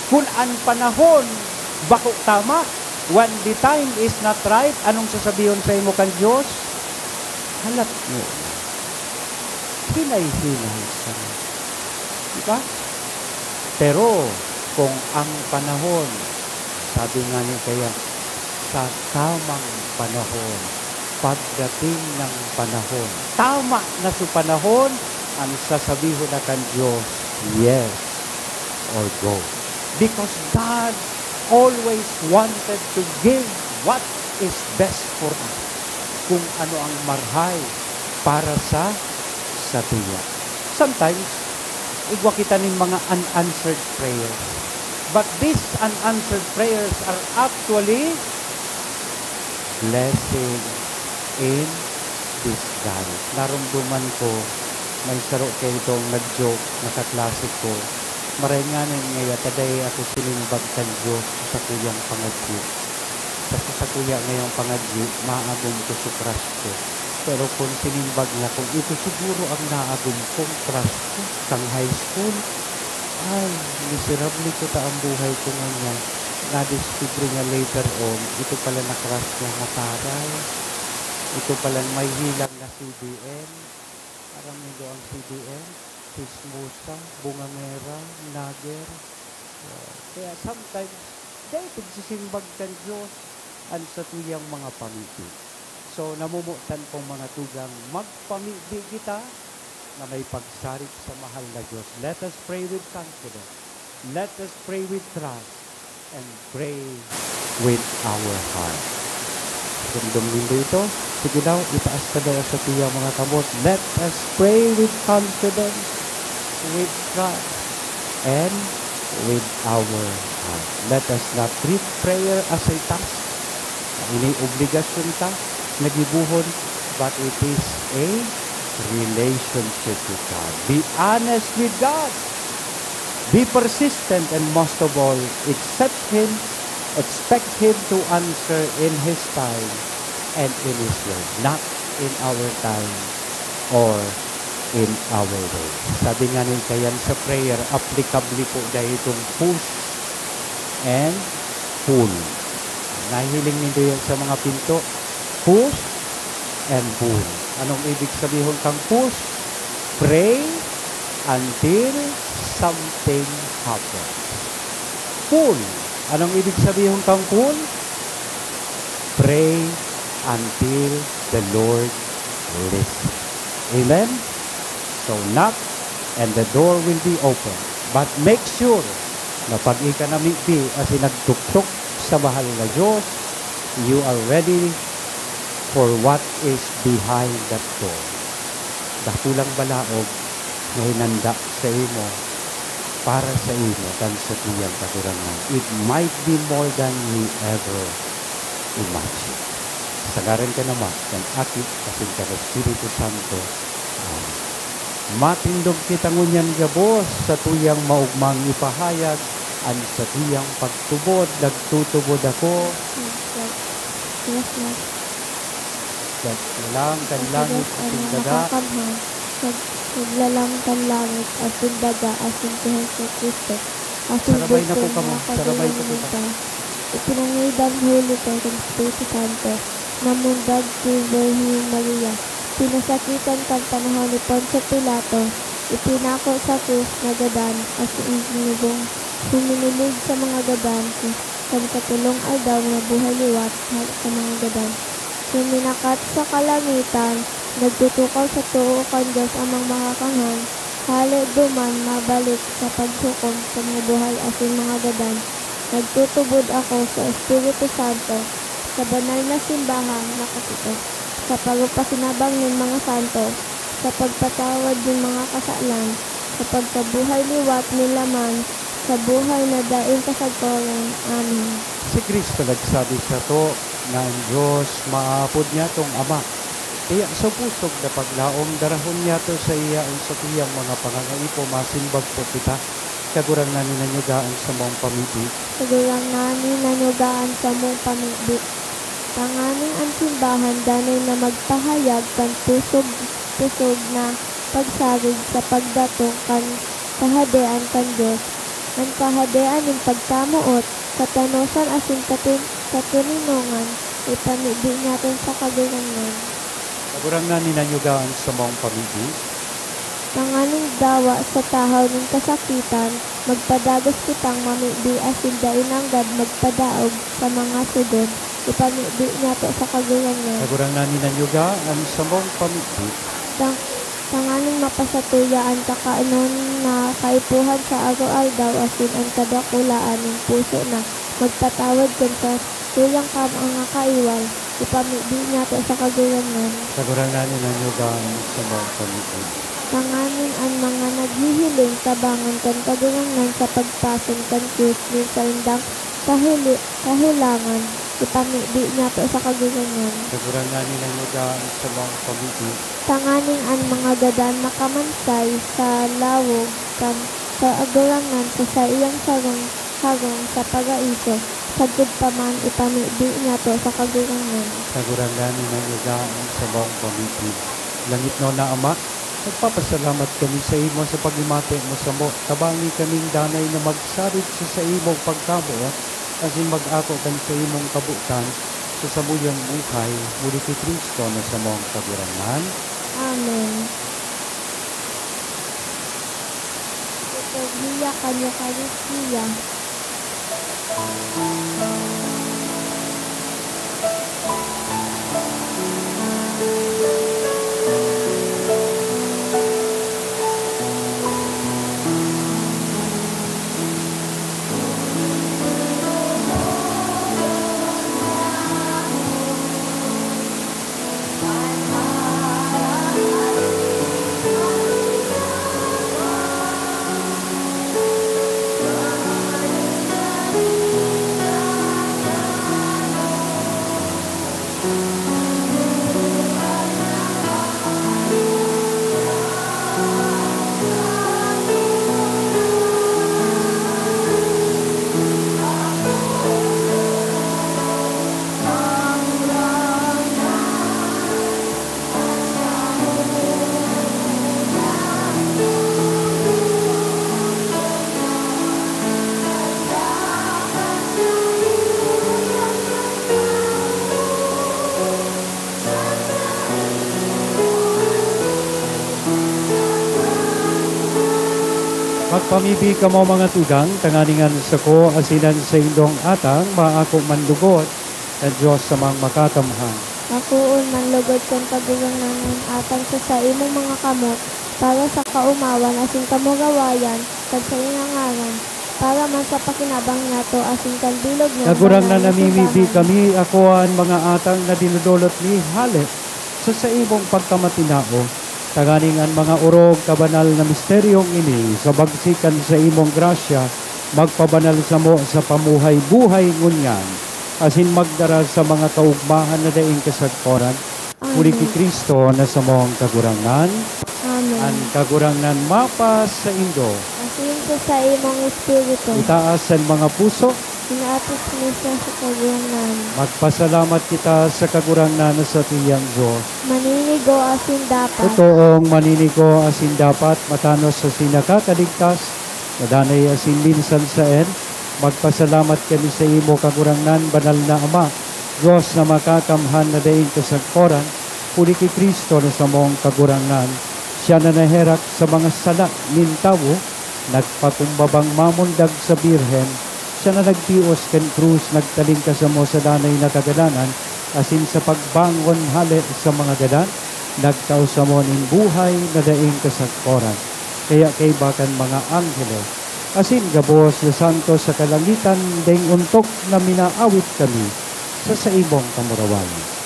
Kun an panahon bako tama, when the time is not right, anong sasabihon sa imo kan Diyos? Halat mo. Hinay-hinay sana. Di ba? Pero kung ang panahon, sabi nga ni kaya, sa tamang panahon, pagdating ng panahon, tama na sa panahon, ang sasabihon na kan Diyos, "Yes," or "Go." Because God always wanted to give what is best for us. Kung ano ang marhay para sa satuya. Sometimes, igwa kita nin mga unanswered prayers. But these unanswered prayers are actually blessing in disguise. Naromdoman ko, may saro kaidtong nag-joke na kaklase ko, "Maray ngani ngaya ta dai ako sinimbag kan Diyos sa sakuyang pangadyi. Sa, sa sakuya ngayang pangadyi, maagom ko sa crush ko. Pero kun sinimbag niya kung ito siguro ang naagom kong crush ko kan high school, ay, miserable ko ta ang buhay ko ngunyan." Nadiskubre niya later on, ito pala na crush niya mataray. Ito pala may hilang na C B N. Aram nindo ang C B N? Chismosa, bungangera, nagger. Kaya sometimes, dai pagsisimbag kan Diyos an satuyang mga pamibi. So, namomotan kong mga tugang, magpamibi kita na may pagsarig sa mahal na Diyos. Let us pray with confidence. Let us pray with trust and pray with our heart. Ramdam nindo ito? Sige daw, itaas ta daw sa tiya mga kamot. Let us pray with confidence, with trust, and with our heart. Let us not treat prayer as a task. Ini obligasyon ta na gibohon, but it is a relationship with God. Be honest with God. Be persistent and most of all, accept Him, expect Him to answer in His time and in His way, not in our time or in our way. Sabi nga ni Kayan sa prayer, applicable po dahil itong push and pull. Nahiling nindo yan sa mga pinto. Push and pull. Anong ibig sabihin kang push? Pray until something happens. Pull. Anong ibig sabihin kang pull? Pray until the Lord listens. Amen? So knock and the door will be open. But make sure na pag ika namibi asin nagtuktok sa mahal na Diyos, you are ready for what is behind that door. Dakulang balaog na hinanda saimo, para saimo, kan satuyang Kagurangnan. It might be more than we ever imagine. Sa ngaran kan Ama, kan Aki, asin kan Espiritu Santo. Amen. Matindog kita ngunyan gabos, satuyang maogmang ipahayag an satuyang pagtubod. Nagtutubod ako. Yes, Lord. Yes, Lord. Diyos na lang kan langit asin daga. Naglalang kan langit asin daga, asin si Jesu-Cristo. Asin sarabay na po kamo, sarabay po kita. Ipinangidan huli ko kan Espiritu Santo, namundag ki Birhen Maria. Pinasakitan kan panahon ni Poncio Pilato, ipinako sa krus na gadan, asin ginibong huminilig sa mga gadan, kan katulong aldaw na buhay liwat hale sa mga gadan. Suminakat sa kalangitan, nagtutukaw sa too kan Dios Amang Makakanhan, hale duman mabalik sa paghukom sa mga buhay asin mga gadan. Nagtutubod ako sa Espiritu Santo, sa banal na simbahan na katito, sa pagpapasinabang nin mga santo, sa pagpatawad nin mga kasalan, sa pagkabuhay liwat nin laman, sa buhay na daing kasagkoran. Amen. Si Cristo nagsabi sato na an Dios maapod niyatong Ama. Kaya sa pusog na paglaom, darahon niyato saiya an satuyang mga pangangaipo. Masimbag po kita. Kagurangnan, hinanyuga an samong pamibi. Kagurangnan, hinanyuga an samong pamibi. Tanganing an simbahan danay na magpahayag kan pusog-pusog na pagsarig sa pagdatong kan Kahadean kan Dios, an Kahadean nin pagkamoot, katanosan asin katin-, katoninongan, ipamibi niyato sa Kagurangnan. Kagurangnan, hinanyuga an samong pamibi. Tanganing dawa sa tahaw nin kasakitan, magpadagos kitang mamibi asin dai nanggad magpadaog sa mga sudon, ipamibi niyato sa Kagurangnan. Kagurangnan, hinanyuga an samong pamibi. Tang-, tanganing mapasatuya an kakanon na kaipuhan sa aroaldaw asin an kadakulaan nin puso na magpatawad kan satuyang kam-, mga kaiwal, ipamibi niyato sa Kagurangnan. Kagurangnan, hinanyuga an samong pamibi. Tanganing an mga naghihiling tabangan kan Kagurangnan sa pagpason kan krus nin saindang kahuli-, kahelangan, ipamibi niyato sa Kagurangnan. Kagurangnan, hinanyuga an samong pamibi. Tanganing an mga gadan makamansay sa lawog kan Kagurangnan sa saiyang sarong harong sa Paraiso, sagkod pa man ipamibi niyato sa Kagurangnan. Kagurangnan, hinanyuga an samong pamibi. Langitnon na Ama, nagpapasalamat kami sa imo sa paghimatay mo samo. Tabangi kaming danay na magsarig sa saimong pagkamoot asin mag-ako kan saimong kabotan sa samuyang buhay, huli ki Cristo na samong Kagurangnan. Amen. Liturhiya kan Eukaristia. Magpamibi kamo, mga tugang, tanganing an sako asin an saindong atang maako man lugod kan Dios Amang Makakamhan. Makoon man lugod kan Kagurangnan an atang sa saimong mga kamot, para sa kaomawan asin kamurawayan kan saiyang ngaran, para man sa pakinabang nato asin kan bilog niyang Kagurangnan banal na na mimibi simbahan. Kami, ako an mga atang na dinodolot mi hale sa saimong pagkamatinao, tanganing an mga orog kabanal na misteryong ini sa bagsik kan saimong grasya magpabanal samo sa pamuhay-buhay ngunyan, asin magdara sa mga kaugmahan na daing kasagkoran. Huli ki Amen. Cristo na samong Kagurangnan. Amen. An Kagurangnan mapasaindo. Asin sa saimong espiritu. Itaas an mga puso. Inaapos mi sa Kagurangnan. Magpasalamat kita sa Kagurangnan na satuyang Dios. Maninigo asin dapat. Totoong maninigo asin dapat, matanos asin nakakaligtas, na danay asin minsan saen, magpasalamat kami sa imo, Kagurangnan, Banal na Ama, Dios na makakamhan na daing kasagkoran, huli ki Cristo na samong Kagurangnan. Siya na naherak sa mga sala nin tawo, nagpakumbabang mamundag sa Birhen, siya na nagtios kan krus, nagtalingkas samo sa danay na kagadanan, asin sa pagbangon hale sa mga gadan, nagtao samo nin buhay na daing kasagkoran. Kaya kaiba kan mga angheles, asin gabos na santos sa kalangitan, daing ontok na minaawit kami sa saimong kamurawayan.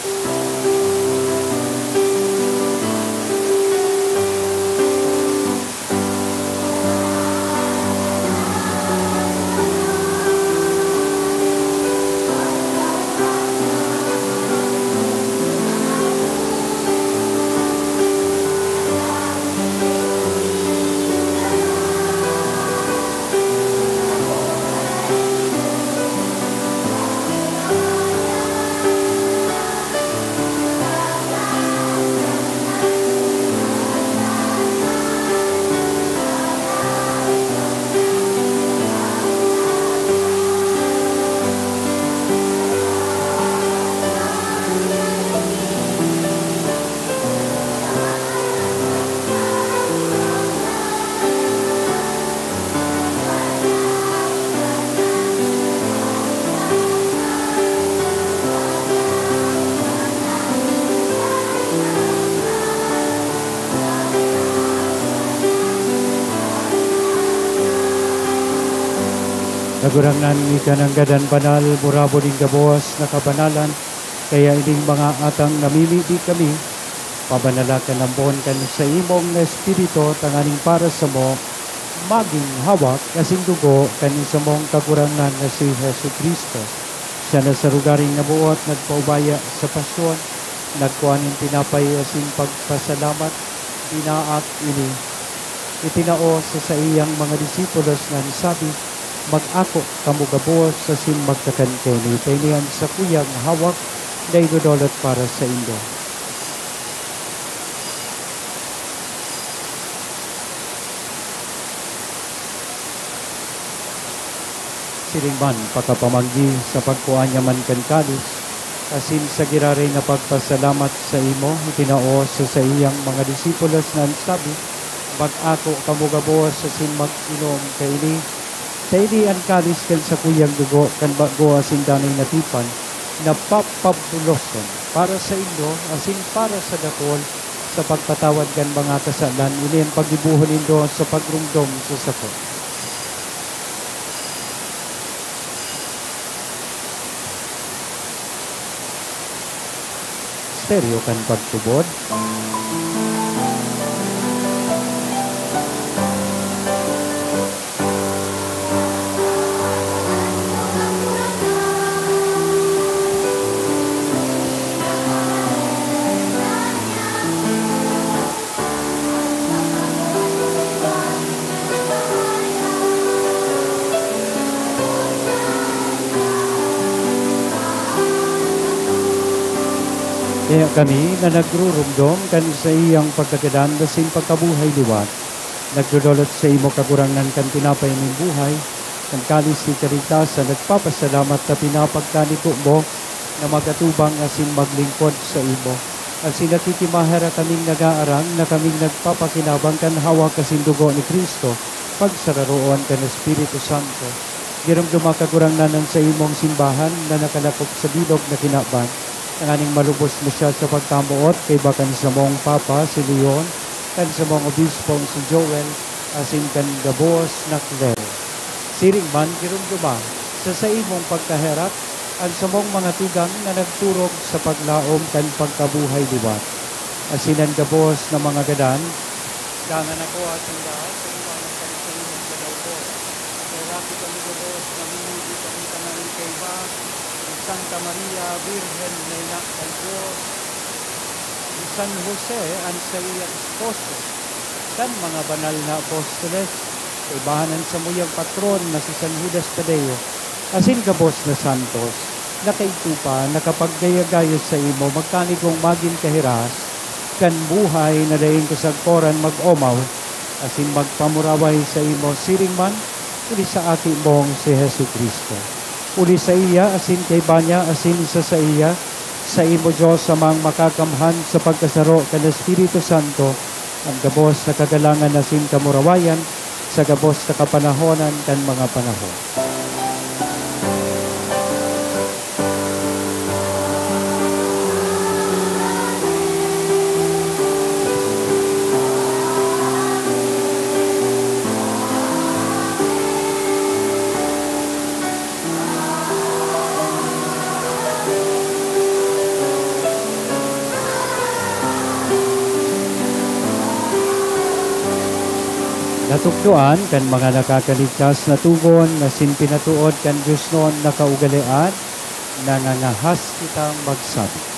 Kagurangnan, ika nanggad an banal, burabod nin gabos na kabanalan, kaya ining mga atang namimibi kami, pabanala kan ambon kan saimong Espiritu, tanganing para samo, magin hawak asin dugo kan samong Kagurangnan na si Jesu-Cristo. Siya na sa lugaring naboot nagpaubaya sa pasyon, nagkua nin tinapay asin pagpasalamat, binaak ini, itinao sa saiyang mga disipulos na nagsabi, "Mag-ako kamo gabos asin magkakan kaini, ta ini an sakuyang hawak na idodolot para saindo." Siring man, pakapamanggi, sa pagkua niya man kan kalis, asin sa giraray na pagpasalamat sa imo, itinao sa saiyang mga disipulos na nagsabi, "Mag-ako kamo gabos asin mag-inom kaini. Ta ini an kalis kan sakuyang dugo kan bago asin danay na tipan, na papabuloson para saindo asin para sa dakul sa pagpatawad kan mga kasalan. Ini an paggibohon nindo sa pagromdom sa sako." Misteryo kan pagtubod. Kaya kami na nagruromdom kan saiyang pagkagadan asin pagkabuhay liwat, nagdodolot sa imo, Kagurangnan, kan tinapay nin buhay, kan kalis nin kaligtasan, nagpapasalamat ta pinapagkaniko mo na mag-atubang asin maglingkod sa imo. Asin nakikimaherak kaming nag-aarang na kaming nagpapakinabang kan hawak asin dugo ni Cristo, pagsararoon kan Espiritu Santo. Giromdoma, Kagurangnan, an saimong simbahan na nakalakop sa bilog na kinaban, tanganing malubos mo siya sa pagkamoot kaiba kan samong Papa, si Leon, kan samong Obispong si Joel, asin kan gabos na klero. Siring man, giromdoma, sa saimong pagkaherak, an samong mga tugang na nagturog sa paglaom kan pagkabuhay liwat, asin an gabos na mga gadan, dangan ako asin lahat sa iwanan kan saimong kadaugot. Kaya lagi kami gabos, namimibi kami tanganing kaiba ni Santa Maria, Birhen na Ina kan Dios, ni San Jose, an saiyang esposo, kan mga banal na apostoles, kaibahan an samuyang patron na si San Judas Tadeo, asin gabos na santos, na kaidto pa nakapagdayagayos saimo, magkanigong magin kahiras kan buhay na daing kasagkoran mag-omaw, asin magpamuraway saimo siring man huli sa Aki mong si Jesu-Cristo. Huli saiya, asin kaiba niya, asin sa saiya, saimo, Dios Amang Makakamhan, sa pagkasaro kan Espiritu Santo, an gabos na kagalangan asin kamurawayan sa gabos na kapanahonan kan mga panahon. Natukdoan kan mga nakakaligtas na togon asin pinatood kan diosnon na kaugalean, nangangahas kitang magsabi.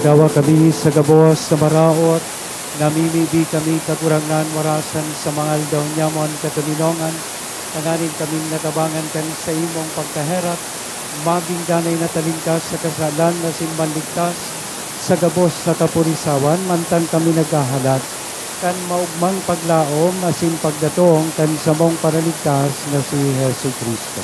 Magawa kami sa gabos na maraot, namimibi kami, Kagurangnan, warasan sa mga aldaw nyamon katoninongan, tanganing kaming natabangan kan saimong pagkaherak, magin danay na talingkas sa kasalan asin manligtas sa gabos na kapurisawan, mantang kami naghahalat kan maogmang paglaom asin pagdatong kan samong Paraligtas na si Jesu-Cristo.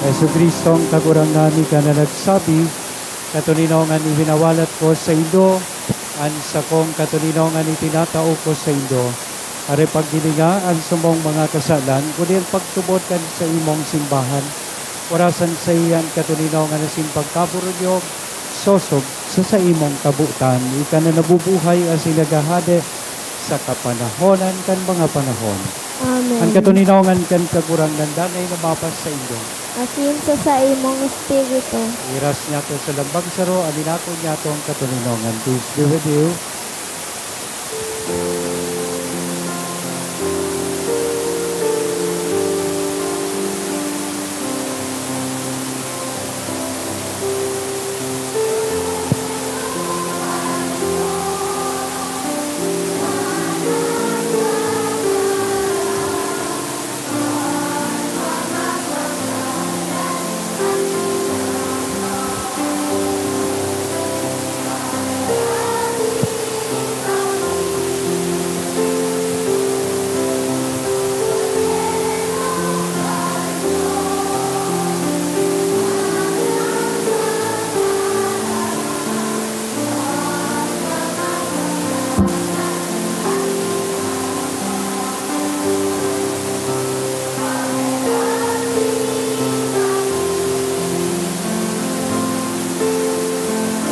Jesu-Cristong Kagurangnan, ika na nagsabi, "Katoninongan iwinawalat ko saindo, an sakong katoninongan itinatao ko saindo." Aray paghilinga an samong mga kasalan, kundi an pagtubod kan saimong simbahan. Orasan saiya an katoninongan asin pagkaburunyog, sosog sa saimong kabotan, ika na nabubuhay asin naghahade sa kapanahonan kan mga panahon. Amen. An katoninongan kan Kagurangnan danay na mapasaindo. Asin sa saimong espiritu. Iras niyato sa lambang saro, aminaton niyato an katoninongan. Peace be with you.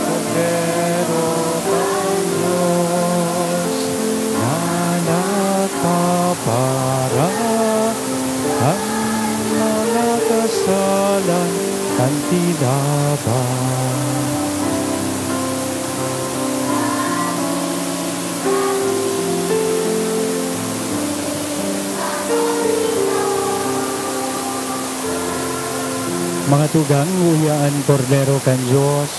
Kordero kan Dios na nagpapara kan mga kasalan kan tinapay. Mga tugang, uya an Kordero kan Dios,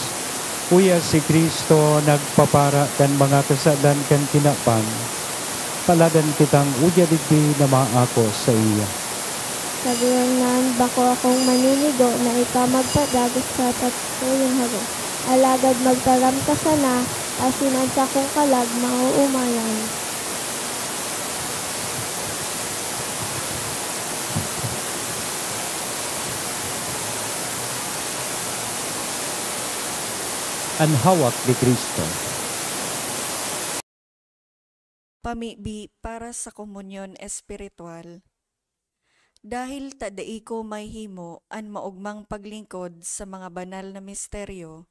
uya si Cristo nagpapara kan mga kasalan kan tinapay. Paladan kitang uya digdi na maako saiya. Kagurangnan, bako akong maninigo na ika magpadagos sa satuyang harong, alagad magtaram ka sana, asin an sakong kalag maoomayan. An hawak ni Cristo. Pamibi para sa komunyon espiritual. Dahil ta dai ko mahimo an maogmang paglingkod sa mga banal na misteryo,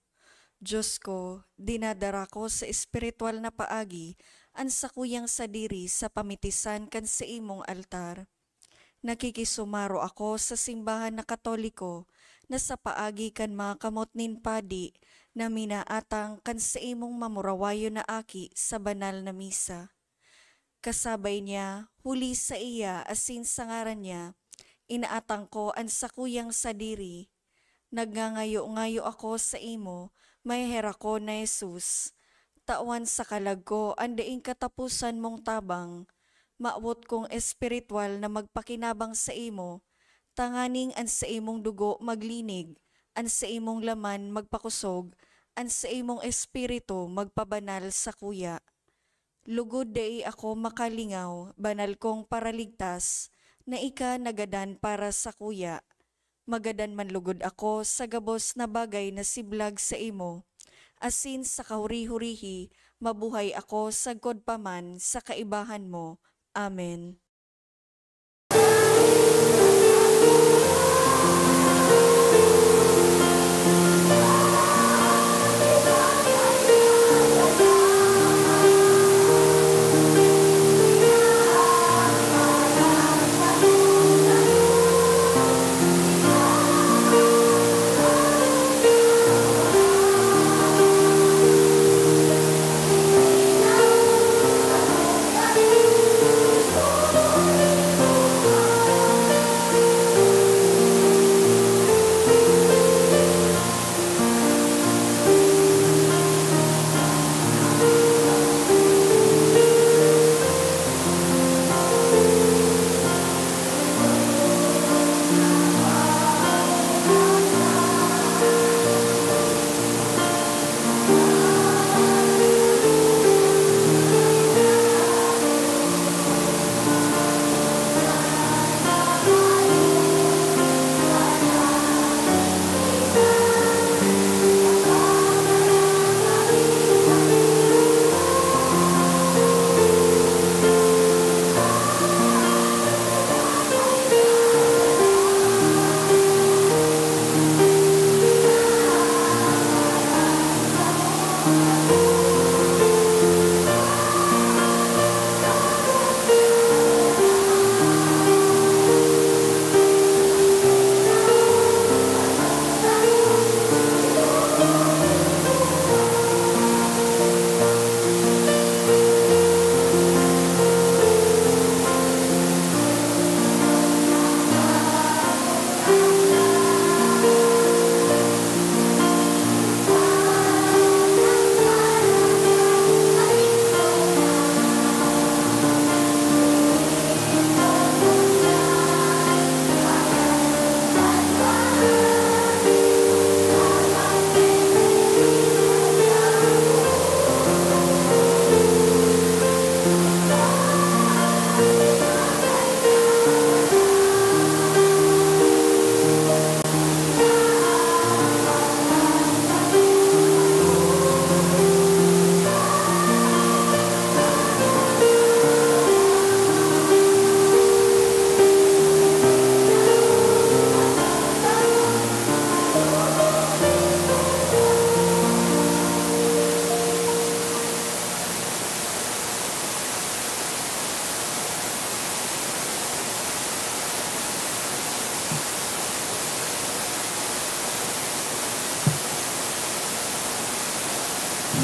Dios ko, dinadara ko sa espiritual na paagi an sakuyang sadiri sa pamitisan kan saimong altar. Nakikisumaro ako sa simbahan na Katoliko na sa paagi kan mga kamot nin padi na minaatang kan saimong mamurawayon na aki sa banal na misa. Kasabay niya, huli saiya asin sa ngaran niya, inaatang ko an sakuyang sadiri. Nagngangayo-ngayo ako saimo, maheher ako na Jesus. Tawan sa kalag ko an daing kataposan mong tabang. Mawot kong espiritual na magpakinabang saimo, tanganing an saimong dugo maglinig, an saimong laman magpakosog, an saimong espiritu magpabanal sakuya. Lugod dai ako makalingaw, banal kong Paraligtas, na ika nagadan para sakuya. Magadan man lugod ako sa gabos na bagay na siblag saimo, asin sa kahuri-hurihi mabuhay ako sagkod pa man sa kaibahan mo. Amen.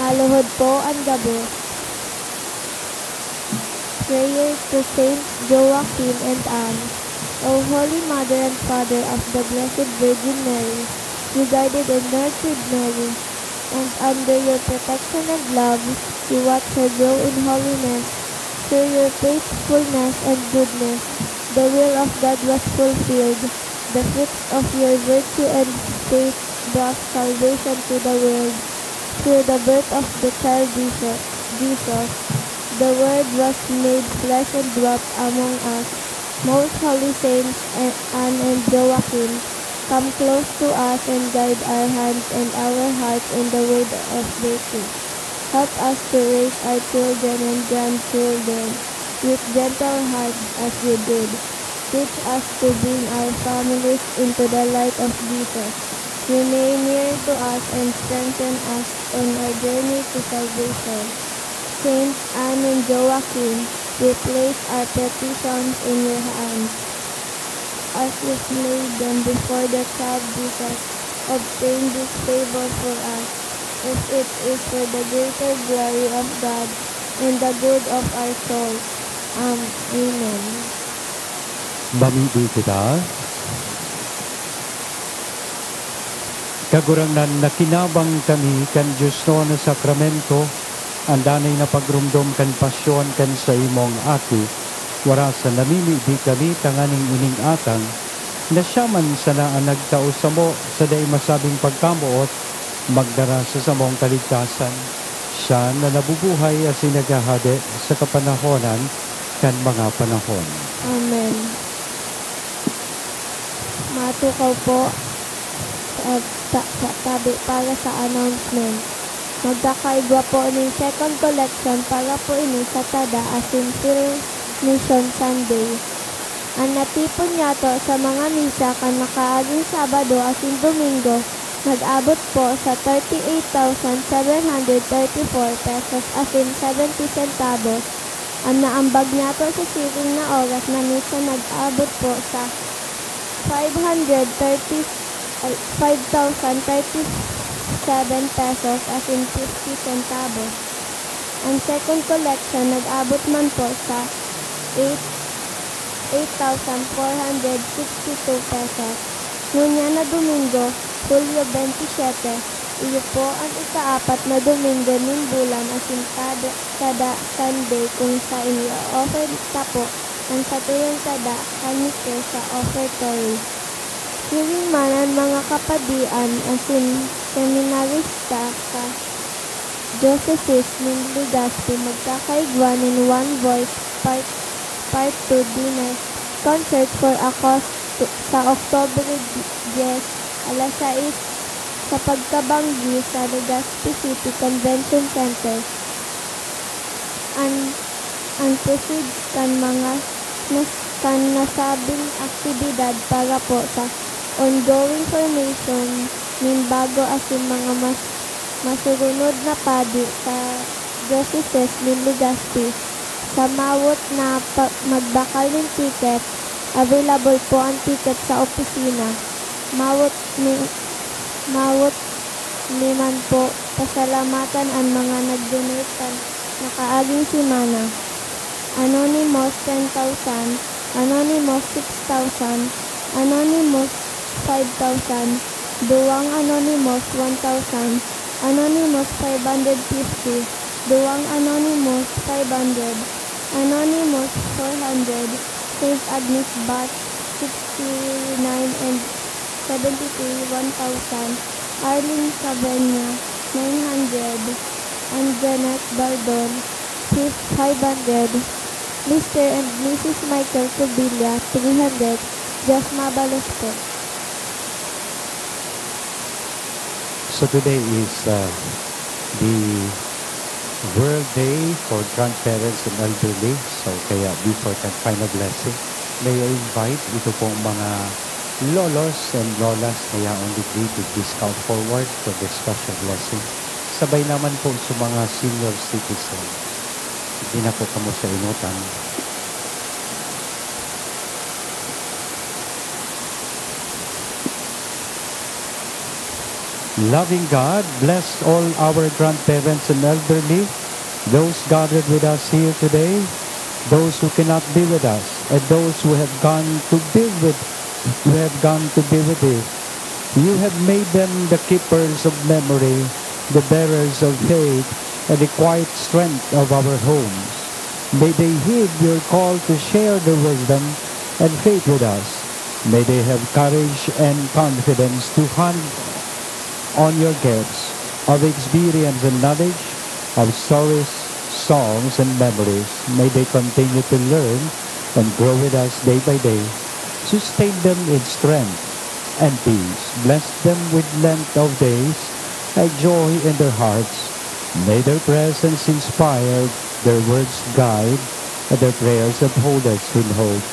Maluhod po an gabos. Prayer to Saints Joachim and Anne. O Holy Mother and Father of the Blessed Virgin Mary, you guided and nurtured Mary, and under your protection and love, you watched her grow in holiness through your faithfulness and goodness. The will of God was fulfilled. The fruits of your virtue and faith brought salvation to the world through the birth of the child Jesus. Jesus. The Word was made flesh and dwelt among us. Most Holy Saints and, Anne and Joachim, come close to us and guide our hands and our hearts in the way of virtue. Help us to raise our children and grandchildren with gentle hearts as you did. Teach us to bring our families into the light of Jesus. Remain near to us and strengthen us on our journey to salvation. Saints Anne and Joachim, we place our petitions in your hands. As you laid them before the child Jesus, obtain this favor for us, if it is for the greater glory of God and the good of our souls. Am-, Amen. Mamibi kita. Kagurangnan, nakinabang kami kan diosnon na sakramento, an danay na pagromdom kan pasyon kan saimong Aki. Warasan namimibi kami tanganing ining atang, na siya man sana an nagtao samo sa dai masabing pagkamoot, magdara sa samong kaligtasan. Siya na nabubuhay asin naghahade sa kapanahonan kan mga panahon. Amen. Matukaw po sa, sa, sa tabi para sa announcement. Magkakaigwa po nin second collection para po ini sa Tada asin Field Mission Sunday. An natipon niyato sa mga misa kan nakaaging Sabado asin Domingo nag-abot po sa thirty-eight thousand seven hundred thirty-four pesos asin seventy centavos. An naambag niyato sa siring na oras na misa nag-abot po sa five hundred thirty, ay, five thousand thirty-seven pesos asin fifty centavos. An second collection nag-abot man po sa eight, eight thousand four hundred sixty-two pesos. Ngunyan na Domingo, Hulyo twenty-seven, iyo po an ikaapat na Domingo nin bulan asin kada, kada Sunday kung saen i-offer ta po an satuyang tada kan misa sa offertory. Siring man an mga kapadian asin seminarista sa Diocese nin Legazpi magkakaigwa nin One Voice Part, Part two Dinner Concert for a cause to, sa Oktubre dyes, alas sais, sa pagkabanggi sa Legazpi City Convention Center. An, an proceeds kan mga nas-, kan nasabing aktibidad para po sa ongoing formation nin bago asin mga mas, masurunod na padi sa Diocese nin Legazpi. Sa mawot na pa-, magbakal nin ticket, available po an ticket sa opisina. Mawot ni, mawot ni man po pasalamatan an mga nag-donate kan nakaaging semana. Anonymous, ten thousand. Anonymous, six thousand. Anonymous, five thousand. Duwang Anonymous, one thousand. Anonymous, five hundred fifty. Duwang Anonymous, five hundred. Anonymous, four hundred. Saint Agnes Batch, sixty-nine and seventy-three, one thousand. Arlene Cabeña, nine hundred. And Janet Baldon, fif-, five hundred. Mister and Missus Michael Cubilla, three hundred. Diyos mabalos po. So today is, uh, the World Day for Grandparents and Elderly. So kaya before kan final blessing, may I invite ito pong mga lolos and lolas na yaon digdi to discount forward for this special blessing. Sabay naman po sa mga senior citizen. Di na po kamo sa inutan. Loving God, bless all our grandparents and elderly, those gathered with us here today, those who cannot be with us, and those who have gone to be with, who have gone to be with thee. You have made them the keepers of memory, the bearers of faith, and the quiet strength of our homes. May they heed your call to share their wisdom and faith with us. May they have courage and confidence to hand on your gifts of experience and knowledge, of stories, songs, and memories. May they continue to learn and grow with us day by day. Sustain them in strength and peace. Bless them with length of days and joy in their hearts. May their presence inspire, their words guide, and their prayers uphold us in hope.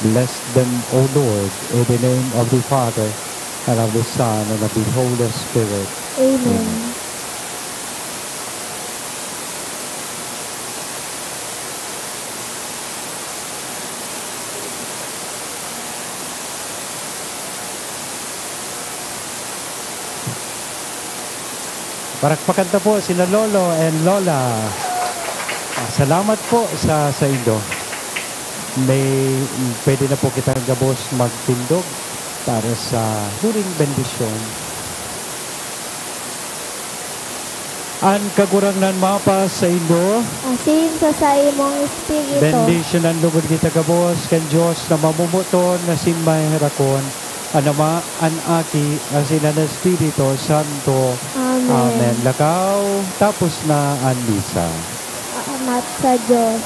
Bless them, O Lord, in the name of the Father, and of the Son, and of the Holy Spirit. Amen. Parakpakan ta po sina Lolo and Lola. Ah, salamat po sa saindo. May, pwede na po kita gabos magtindog para sa huling bendisyon. An Kagurangnan mapasaindo. Asin sa saimong espiritu. Bendisyonan logod kita gabos kan Dios na mamomoton asin maheherakon, an Ama, an Aki, asin an Espiritu Santo. Amen. Amen. Lakaw, tapos na an misa. Salamat sa Dios.